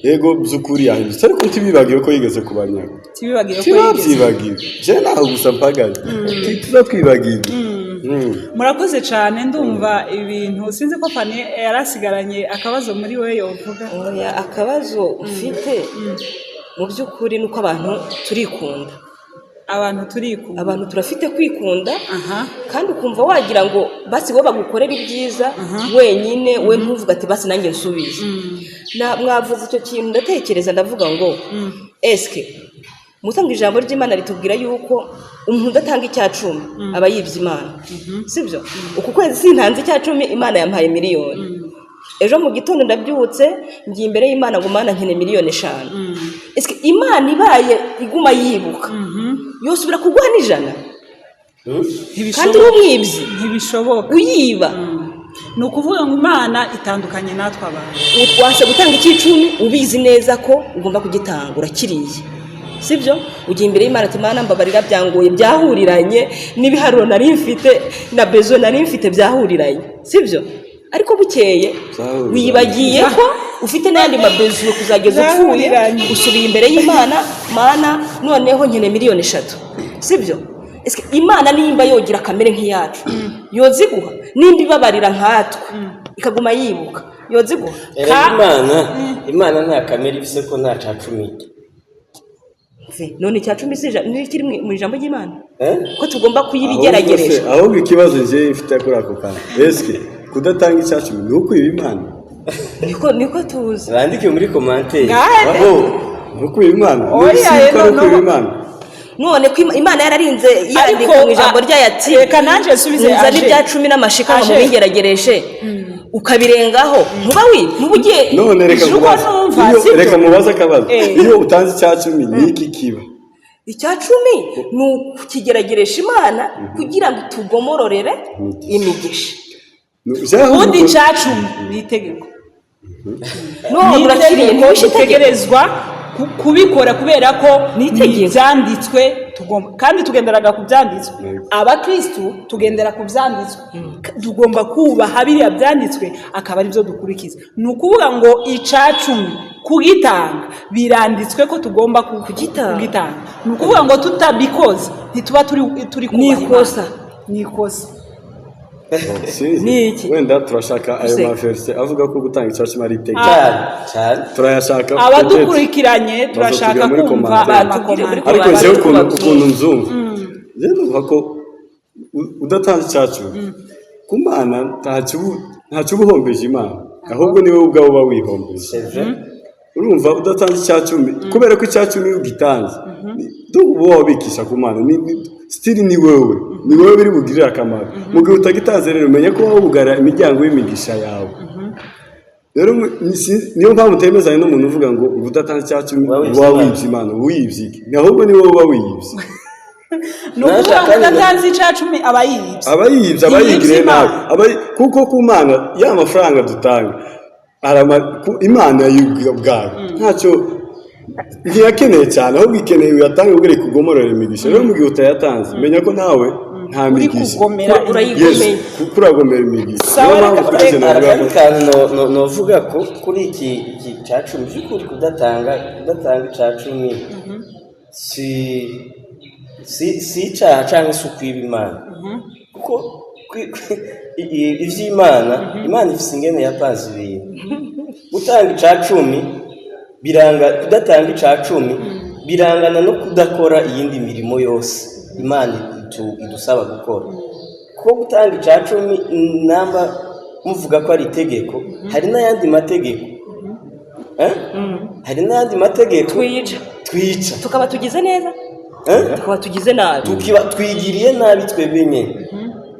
"Yego, by'ukuri yahindutse," ariko ntibibagiwe ko yigeze kubanyaga. Tibibagiwe ko yigeze. Ntibabyibagiwe. Je naho gusa mpagaze, tuza twibagirwa. Murakoze cyane. Ndumva ibintu, sinzi ko Fani yarasigaranye akabazo muri we yovuga. Oya, akabazo ufite mu by'ukuri ni uko abantu turikunda. Abantu turikunda. Abantu turafite kwikunda. Kandi ukumva wagira ngo basi wowe bagukorera ibyiza wenyine, we ntuvuga ati: "Basi nanjye nsubize." Mwavuze icyo kintu, ndatekereza, ndavuga ngo eske mutanga ijambo ry'Imana ritubwira yuko umuntu udatanga 10% aba yibye Imana, sibyo? Uku kwezi sintanze 10%, Imana yampaye miliyoni. Ejo mu gitondo ndabyutse, ngiye imbere y'Imana ngo: "Mana, nkeneye 5 miliyoni." Ese Imana ibaye iguma yibuka, yosubira kuguha n'100 kandi uri umwibyi? Ntibishoboka. Uyiba. Ni ukuvuga ngo Imana itandukanye natwe abantu. Wase gutanga icyicumi, ubizi neza ko ugomba kugitanga, urakiriye, sibyo? Ugiye imbere y'Imana ati: "Imana, mbabarira, byangoye, byahuriranye n'ibiharuro nari mfite na besoin nari mfite, byahuriranye," sibyo? Ariko bukeye Byahuriranye. wibagiye ko ufite n'ayandi ma besoin kuzageza upfuye. Byahuriranye. Usubiye imbere y'Imana: "Mana, noneho nkeneye miliyoni 3," sibyo? Ese Imana nimba yogira kamere nk'iyacu, yoziguha? Nimba ibabarira nkatwe, ikaguma yibuka, yoziguha? Erega Imana nta kamere ifise, ko nta cacumi irya. None icya cumi si ni kiri mu ijambo ry'Imana Eh? ko tugomba Ahubwo kuyibigerageresha? Ahubwo ikibazo njye mfite kuri ako kantu, eske kudatanga icyacumi ni ukwiba Imana? Niko tuzi. Bandike muri commentaire. Ngahe. Bo Ni ukwiba Imana? Oya, Ni ko ari no, ukwiba no. Imana? None ko Imana yararinze yandika Ariko, mu ijambo ryayo ati: reka nanjye nsubize. "Nzane Aje. ibya cumi n'amashika ngo Aje. mubingeragereshe," ukabirengaho, ntuba wi ntuba ugiye. None reka Ije uko mubaze. numva, sibyo? Reka mubaze akabazo. Iyo utanze icyacumi, ni iki kiba? Icya cumi ni ukukigerageresha Imana kugira ngo tugomororere imigisha. Ubundi icacumi ni itegeko. None Ni urakiriye, itegeko, ntiwishe itegeko. dutegerezwa kubikora kubera ko Ni itegeko. ni ibyanditswe, tugomba kandi tugenderaga ku byanditswe. Yego. Abakristu tugendera ku byanditswe. Tugomba kubaha biriya byanditswe, akaba aribyo dukurikiza. Ni ukuvuga ngo icacumi kugitanga biranditswe ko tugomba Kugitanga. kugitanga. Ni ukuvuga ngo tutabikoze ntituba turi Ni kubaha Imana. ikosa. Ni ikosa. Sinzi. Ni iki? Wenda turashaka ayo Use. ma versets avuga ko gutanga icyacumi ari itegeko. Cyane cyane. Turayashaka. Abadukurikiranye, turashaka Bazatubwira muri kumva commentaire. Batubwire muri ama commentaires. Ariko njyewe ukuntu Babyumva. ukuntu nzumva, njyewe numva ko udatanze icyacumi ku Mana ntacyo uba uhombeje Imana, ahubwo ni wowe ubwawe uba wihombeje. C'est vrai. Urumva, udatanze icyacumi, kubera ko icyacumi iyo ugitanze uba wabikisha ku Mana, still ni wowe biri bugirire akamaro. Mu gihe utagitanze rero, umenya ko wowe ugara imiryango y'imigisha yawe. Rero niyo mpamvu utemezanya n'umuntu uvuga ngo udatanze icyacumi uba wibye uba Imana. wibye Imana. Wibye iki? Ni ahubwo ni wowe uba wiyibye. Ni ukuvuga ngo Kandi udatanze icacumi aba yibye. Aba yibye, aba Yibye yigiriye Imana. nabi. Kuko ku Mana ya mafaranga dutanga Imana ubwayo ntacyo ntiyakeneye cyane, ahubwo ikeneye uyatange ubwo kugomorora imigisha. Rero mu gihe utayatanze, menya ko nawe nta Uri migisha. kugomera. Urayigomeye. Yes, kuko uragomera imigisha. Sawa, Niyo mpamvu reka kuri icyo Hari navuga akandi kantu novuga ko kuri iki cya cumi, by'ukuri kudatanga icya cumi si icyaha cyangwa se ukwiba Imana, kuko iby'Imana, Imana ifite ingene yapanze ibintu. Gutanga icya cumi biranga, kudatanga icya cumi birangana no kudakora iyindi mirimo yose Imana idusaba gukora, kuko gutanga icya cumi, namba muvuga ko ari itegeko, hari n'ayandi mategeko. Eh? Hari n'ayandi mategeko twica. Twica. Tukaba tugize neza, Eh? tukaba tugize nabi. Tukiba twigiriye nabi twebwe nyine,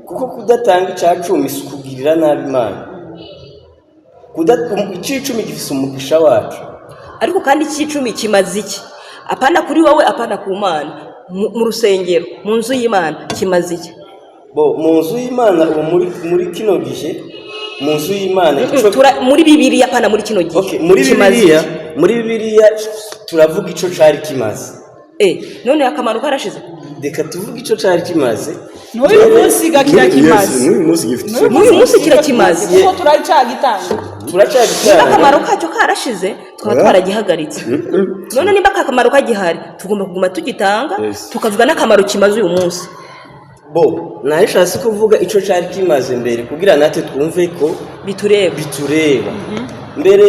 kuko kudatanga icya cumi si ukugirira nabi Imana. Icy'icumi gifise umugisha wacu. Ariko kandi icy'icumi kimaze iki? Apana kuri wowe, apana ku Mana, mu rusengero, mu nzu y'Imana kimaze iki? Bo mu nzu y'Imana ubu muri kino gihe, mu nzu y'Imana Muri Bibiliya, apana muri kino gihe. Okay, muri Kimaze Bibiliya, iki? muri Bibiliya turavuga ico cari kimaze. None akamaro karashize. Reka tuvuge ico cari kimaze. N'uyu munsi gakira kimaze. Yes, n'uyu munsi gifite icyo. N'uyu munsi kirakimaze. Kuko turacyagitanga. Niba Turacyagitanga. akamaro kacyo karashize, tukaba Oya. twaragihagaritse. None nimba aka kamaro kagihari, tugomba kuguma tugitanga, tukavuga n'akamaro kimaze uyu munsi. Bo narishatse kuvuga ico cari kimaze mbere kugira natwe twumve ko bitureba. Bitureba. Mbere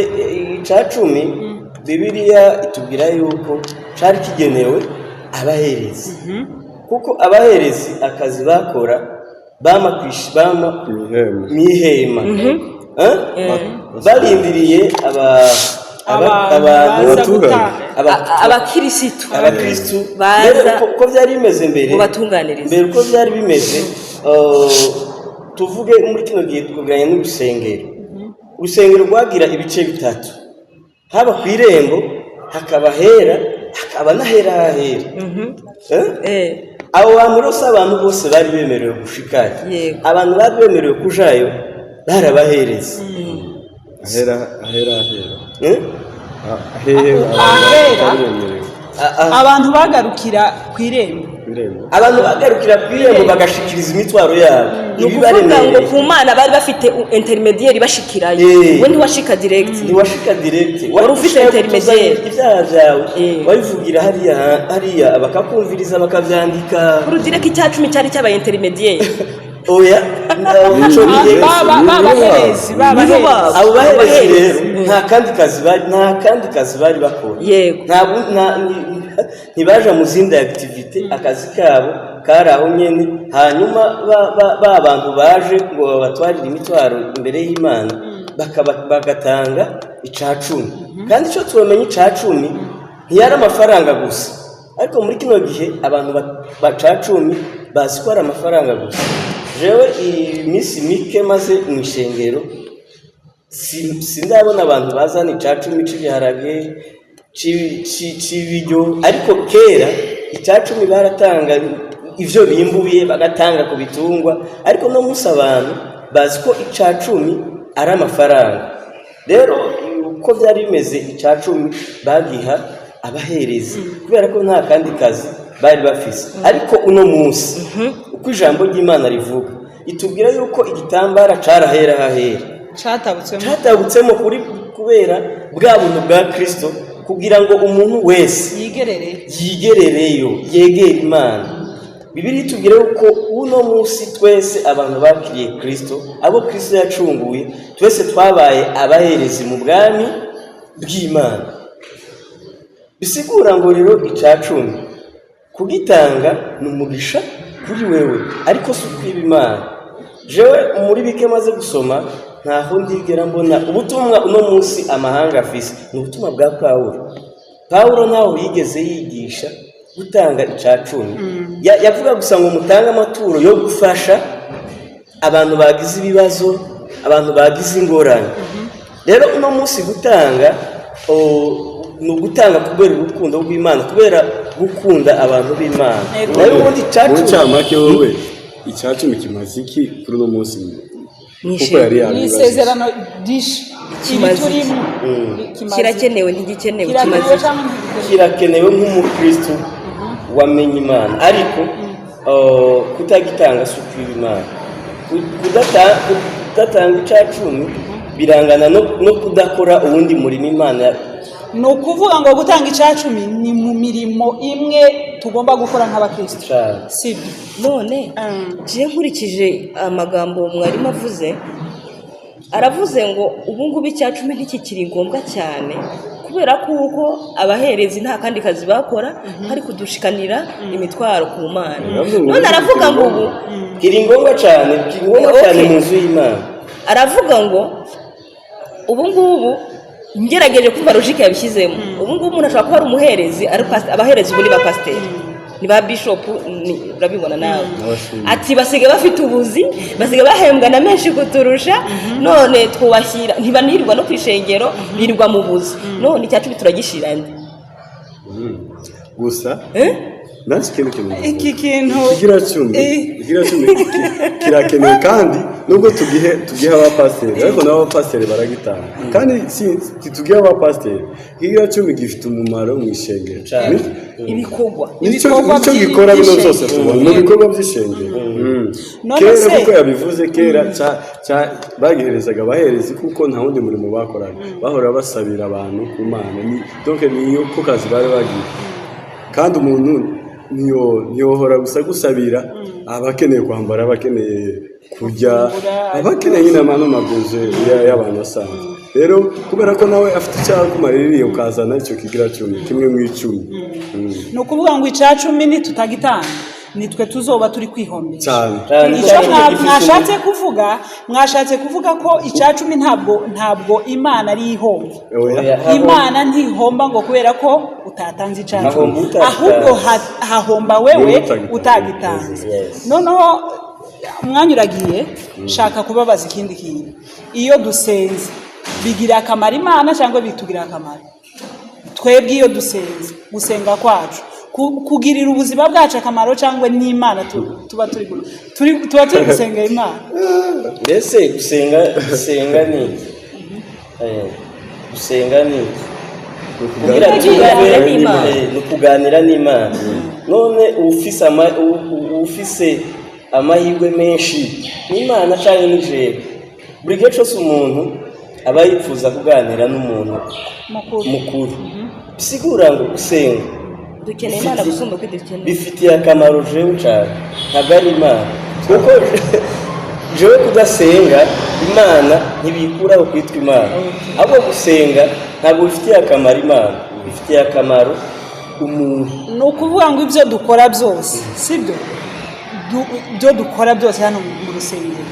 ica cumi, Bibiliya itubwira yuko cari kigenewe abaherezi, kuko abaherezi akazi bakora bama bama Mw'ihema. Mw'ihema. Eh? Barindiriye abantu abantu baza Abaturage. gutanga. Abakirisitu abakristu baza mbere uko byari bimeze mbere ngo batunganirize. Mbere uko byari bimeze, tuvuge muri kino gihe tukugeranya n'urusengero. Urusengero rwagira ibice bitatu: haba ku irembo, hakaba hera, hakaba n'ahera hahera. Eh? Abo bantu rero si abantu bose bari bemerewe gushikayo. Yego. Abantu bari bemerewe kujayo Barabahereza. Ahera, ahera, ahera. Eh? Hehe? Ahera. Abantu Abantu bagarukira ku irembo. Ku irembo. Abantu bagarukira ku irembo bagashikiriza imitwaro yabo, Ni ukuvuga ngo ibibaremereye. ku Mana bari bafite intermédiaire bashikirayo. We ntiwashika direct. Ntiwashika direct. Wari ufite intermédiaire. Ibyaha byawe wabivugira hariya hariya, bakakumviriza, bakabyandika. Urugero ko icya cumi cyari cyabaye intermédiaire. Oya, ico gihe Babaherezi, babaherezi. Abo baherezi Abaherezi. rero nta kandi kazi bari bakora. Ntibaja mu zindi activités, akazi kabo kari aho nyene. Hanyuma ba bantu baje ngo babatwarire imitwaro imbere y'Imana, bagatanga ica cumi. Kandi icyo tubamenye, ica cumi ntiyari amafaranga gusa, ariko muri kino gihe abantu baca cumi bazi ko ari amafaranga gusa. Jewe iminsi mike maze mu ishengero, sindabona abantu bazana ica cumi c'ibiharage, c'ibiryo, ariko kera ica cumi baratanga ivyo bimbuye, bagatanga ku bitungwa. Ariko no munsi abantu bazi ko ica cumi ari amafaranga. Rero uko byari bimeze, ica cumi bagiha abaherezi kubera ko nta kandi kazi bari bafise. Ariko uno munsi, uko ijambo ry'Imana rivuga, itubwira yuko igitambara carahera hahera. Catabutswemo. Catabutsemo kuri kubera bwa buntu bwa Kristo, kugira ngo umuntu wese yigerere yigerereyo, yegere Imana. Bibiliya itubwira yuko uno munsi twese abantu bakiriye Kristo, abo Kristo yacunguye, twese twabaye abaherezi mu bwami bw'Imana. Bisigura ngo rero ica cumi kugitanga ni umugisha kuri wewe, ariko si ukwiba Imana. Jewe muri bike maze gusoma, ntaho ndigera mbona ubutumwa uno munsi amahanga afise, ni ubutumwa bwa Pawulo. Pawulo ntaho yigeze yigisha gutanga ica cumi. Yavuga gusa ngo mutange amaturo yo gufasha abantu bagize ibibazo, abantu bagize ingorane. Rero uno munsi gutanga ni ugutanga kubera urukundo rw'Imana, kubera gukunda abantu b'Imana. Nayo ubundi Mu ica cumi ncamake, wowe icya cumi kimaze iki kuri uno munsi, kuko yari Mu yabibajije? isezerano risha ibi Kimaze iki? turimo, kimaze iki? Kirakenewe, ntigikenewe? Kirakenewe Kimaze iki? cyangwa ntigikenewe? Kirakenewe nk'umukristo wamenye Imana, ariko kutagitanga si ukwiba Imana. Kudatanga ica cumi birangana no kudakora uwundi murimo Imana. Ni ukuvuga ngo gutanga icya cumi ni mu mirimo imwe tugomba gukora nk'abakristo. Cane. Sibyo? None je nkurikije amagambo mwarimu avuze, aravuze ngo ubu ngubu icya cumi ntikikiri ngombwa cyane kubera kuko abaherezi nta kandi kazi bakora hari kudushikanira imitwaro ku Mana. Aravuze ngo None aravuga ngo ubu Kiri ngombwa cyane, kiri ngombwa cyane mu nzu y'Imana. Aravuga ngo ubu ngubu, ngerageje kumva logique yabishyizemo, ubu ngubu umuntu ashobora kuba ari umuherezi, ari abaherezi ubu ni ba pasiteri, ni ba bishopu, urabibona nawe. N'abashumba. Ati basigaye bafite ubuzi, basigaye bahembwa na menshi kuturusha, none twubashyira ntibanirwa no ku ishengero, birirwa mu buzi, none icya cumi turagishira nde? Gusa Eh? nansi ikintu kimwe. Iki kintu Ikigira cumi ikigira cumi kirakenewe, kandi nubwo tugihe abapasiteri, ariko nabo abapasiteri baragitanga. Kandi si tugihe abapasiteri, ikigira cumi gifite umumaro mu ishengero. Cane. Ibikorwa Nicyo Ibikorwa nicyo gikora bino by'ishengero. byose tubona mu bikorwa by'ishengero. None Kera, kuko yabivuze kera, bagiherezaga abaherezi kuko nta wundi murimo bakoraga, bahora basabira abantu ku Mana. Ni donc niyo ko kazi bari bagiye. Kandi umuntu ntiyohora gusa gusabira, aba akeneye kwambara, aba akeneye kurya, Gufungura, aba akeneye nyine amano mabuze y'abantu asanzwe. Rero kubera ko nawe afite icyaha kumaririye, ukazana icyo kigira cumi, kimwe mu icumi. Ni ukuvuga ngo icya cumi nitutagitanga nitwe tuzoba turi kwihombesha. Cyane. Cyane. Icyo Icya cumi gifise mwashatse kuvuga ko icya cumi ntabwo Imana ari ihomba. Oya. Oya. Imana ntihomba ngo kubera ko utatanze icya cumi. Hahomba utagitanze. Ahubwo hahomba wewe Wewe utagitanze. utagitanze. Yes. Noneho umwanya uragiye, shaka kubabaza ikindi kintu: iyo dusenze bigira akamaro Imana cyangwa bitugirira akamaro twebwe? Iyo dusenze, gusenga kwacu kugirira ubuzima bwacu akamaro, cyangwa n'Imana tuba turi tuba turi gusengera Imana? Mbese gusenga ni iki? Gusenga ni iki? Kugira Kuganira twumve, n'Imana. Ni ukuganira n'Imana. None ufise amahirwe menshi n'Imana cyangwa n'ijeri? Buri gihe cyose umuntu aba yifuza kuganira n'umuntu mukuru. Mukuru. Bisigura ngo gusenga Dukeneye Imana gusumba uko dukeneye. bifitiye akamaro jewe cyane, ntabwo ari Imana, kuko jewe kudasenga Imana ntibikuraho kwitwa Imana. Ahubwo gusenga ntabwo bifitiye akamaro Imana, bifitiye akamaro umuntu. Ni ukuvuga ngo ibyo dukora byose, sibyo? Ibyo dukora byose hano mu rusengero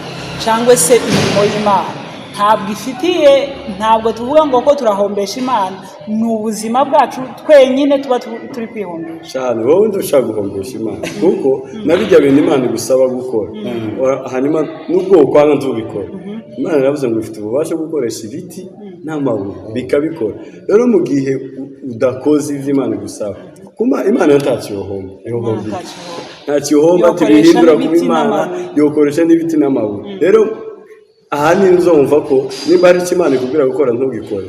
cyangwa se imirimo y'Imana, ntabwo ifitiye, ntabwo tuvuga ngo ko turahombesha Imana, ni ubuzima bwacu twenyine tuba turi kwihombesha. Cyane, wowe undi ushaka guhombesha Imana, kuko na bijya bintu Imana igusaba gukora. Hanyuma nubwo ukwanga ntubikora, Imana yaravuze ngo ifite ububasha bwo gukoresha ibiti n'amabuye bikabikora. Rero mu gihe udakoze ibyo Imana igusaba, kuma Imana yo ntacyo yohomba, yohomba iki? Ntacyo ihomba. Ntacyo ihomba ati Yokoresha bihindura kuba n'ibiti Imana. n'amabuye. Yokoresha n'ibiti n'amabuye. Rero aha ni uzumva ko nimba hari icyo Imana ikubwira gukora ntugikore,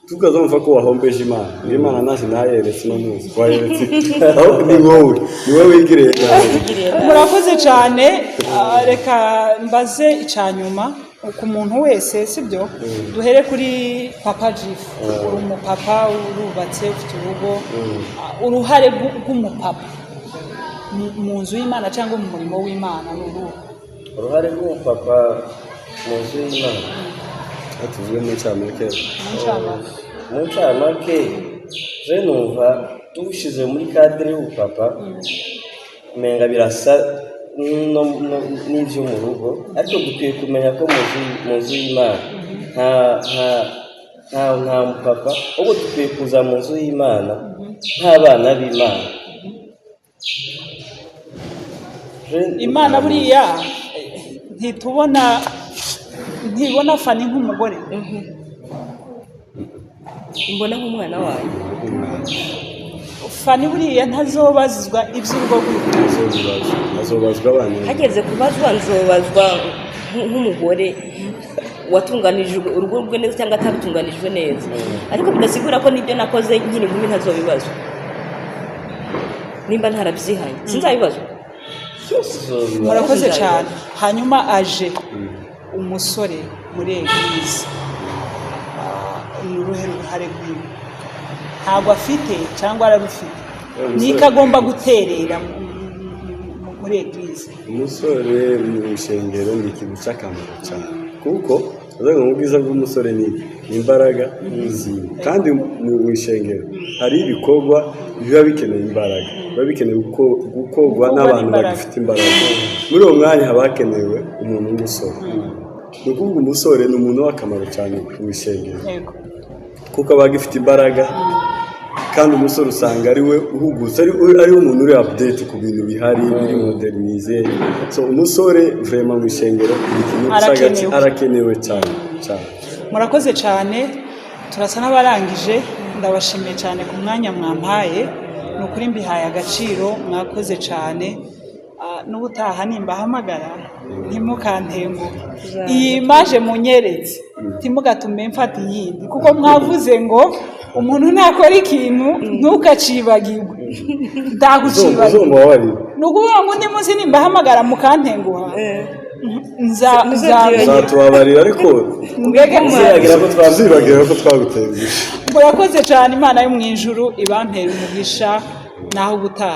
tukazumva ko wahombeje Imana, ngo Imana ntacyo nayeretse uno munsi. Wayeretse iki? Ahubwo ni wowe wigiriye nabi. Murakoze cyane. Reka mbaze icya nyuma ku muntu wese, sibyo? Duhere kuri Papa Jifu. Uri umupapa, urubatse, ufite urugo. Uruhare rw'umupapa mu nzu y'Imana cyangwa mu murimo w'Imana ni uruhe? Uruhare rw'umupapa mu nzu y'Imana? Tuvuge mu ncamake. Mu ncamake. Mu ncamake, je numva tuwushyize muri cadre y'ubupapa, umenga birasa n'ibyo mu rugo, ariko dukwiye kumenya ko mu nzu y'Imana nta mupapa, ahubwo dukwiye kuza mu nzu y'Imana nk'abana b'Imana. Imana buriya ntitubona, ntibona Fani nk'umugore? Mbona nk'umwana wayo. Fani buriya ntazobazwa iby'urugo rwiwe? Azobibazwa, azobazwa abana. Hageze kubazwa, nzobazwa nk'umugore watunganije urugo rwe neza cyangwa atarutunganijwe neza, ariko bidasigura ko n'ibyo nakoze nkiri inkumi ntazobibazwa. Nimba ntarabyihanye, sinzabibazwa. Byose uzobibazwa. Murakoze cyane. Hanyuma aje umusore muri église, ni uruhe ruhare rwiwe? Ntabwo afite cyangwa ararufite? Niko agomba guterera muri église? Umusore mu rusengero ni ikintu cy'akamaro cyane, kuko uzaga mu bwiza bw'umusore ni imbaraga ziwe, kandi mu rusengero hari ibikorwa biba bikeneye imbaraga, biba bikeneye gukorwa Gukorwa n'abantu n'imbaraga. bagifite imbaraga. Muri uwo mwanya haba hakenewe umuntu w'umusore. Ni ukuvuga umusore ni umuntu w'akamaro cyane mu rusengero, kuko aba agifite imbaraga, kandi umusore usanga ari we uhugutse, ari we umuntu uri update ku bintu bihari biri modernisé. So umusore vraiment mu ishengero ni ikintu Arakenewe. Arakenewe cyane cyane. Murakoze cyane, turasa n'abarangije. Ndabashimiye cyane ku mwanya mwampaye, ni ukuri mbihaye agaciro. Mwakoze cyane. N'ubutaha nimbahamagara ntimukantenguhe. Iyi image munyeretse, ntimugatume mfata iyindi, kuko mwavuze ngo umuntu nakora ikintu ntukacibagirwe, ndagucibagirwe. Uzumva. Ni ukuvuga ngo undi munsi nimbahamagara mukantenguha, nza Ntuzabyibagiwe. Uzatubabarira, ariko mbega. Tuzibagira ko tuzibagira ko twagutengushye. Murakoze cyane. Imana yo mu ijuru ibampera umugisha. Naho ubutaha.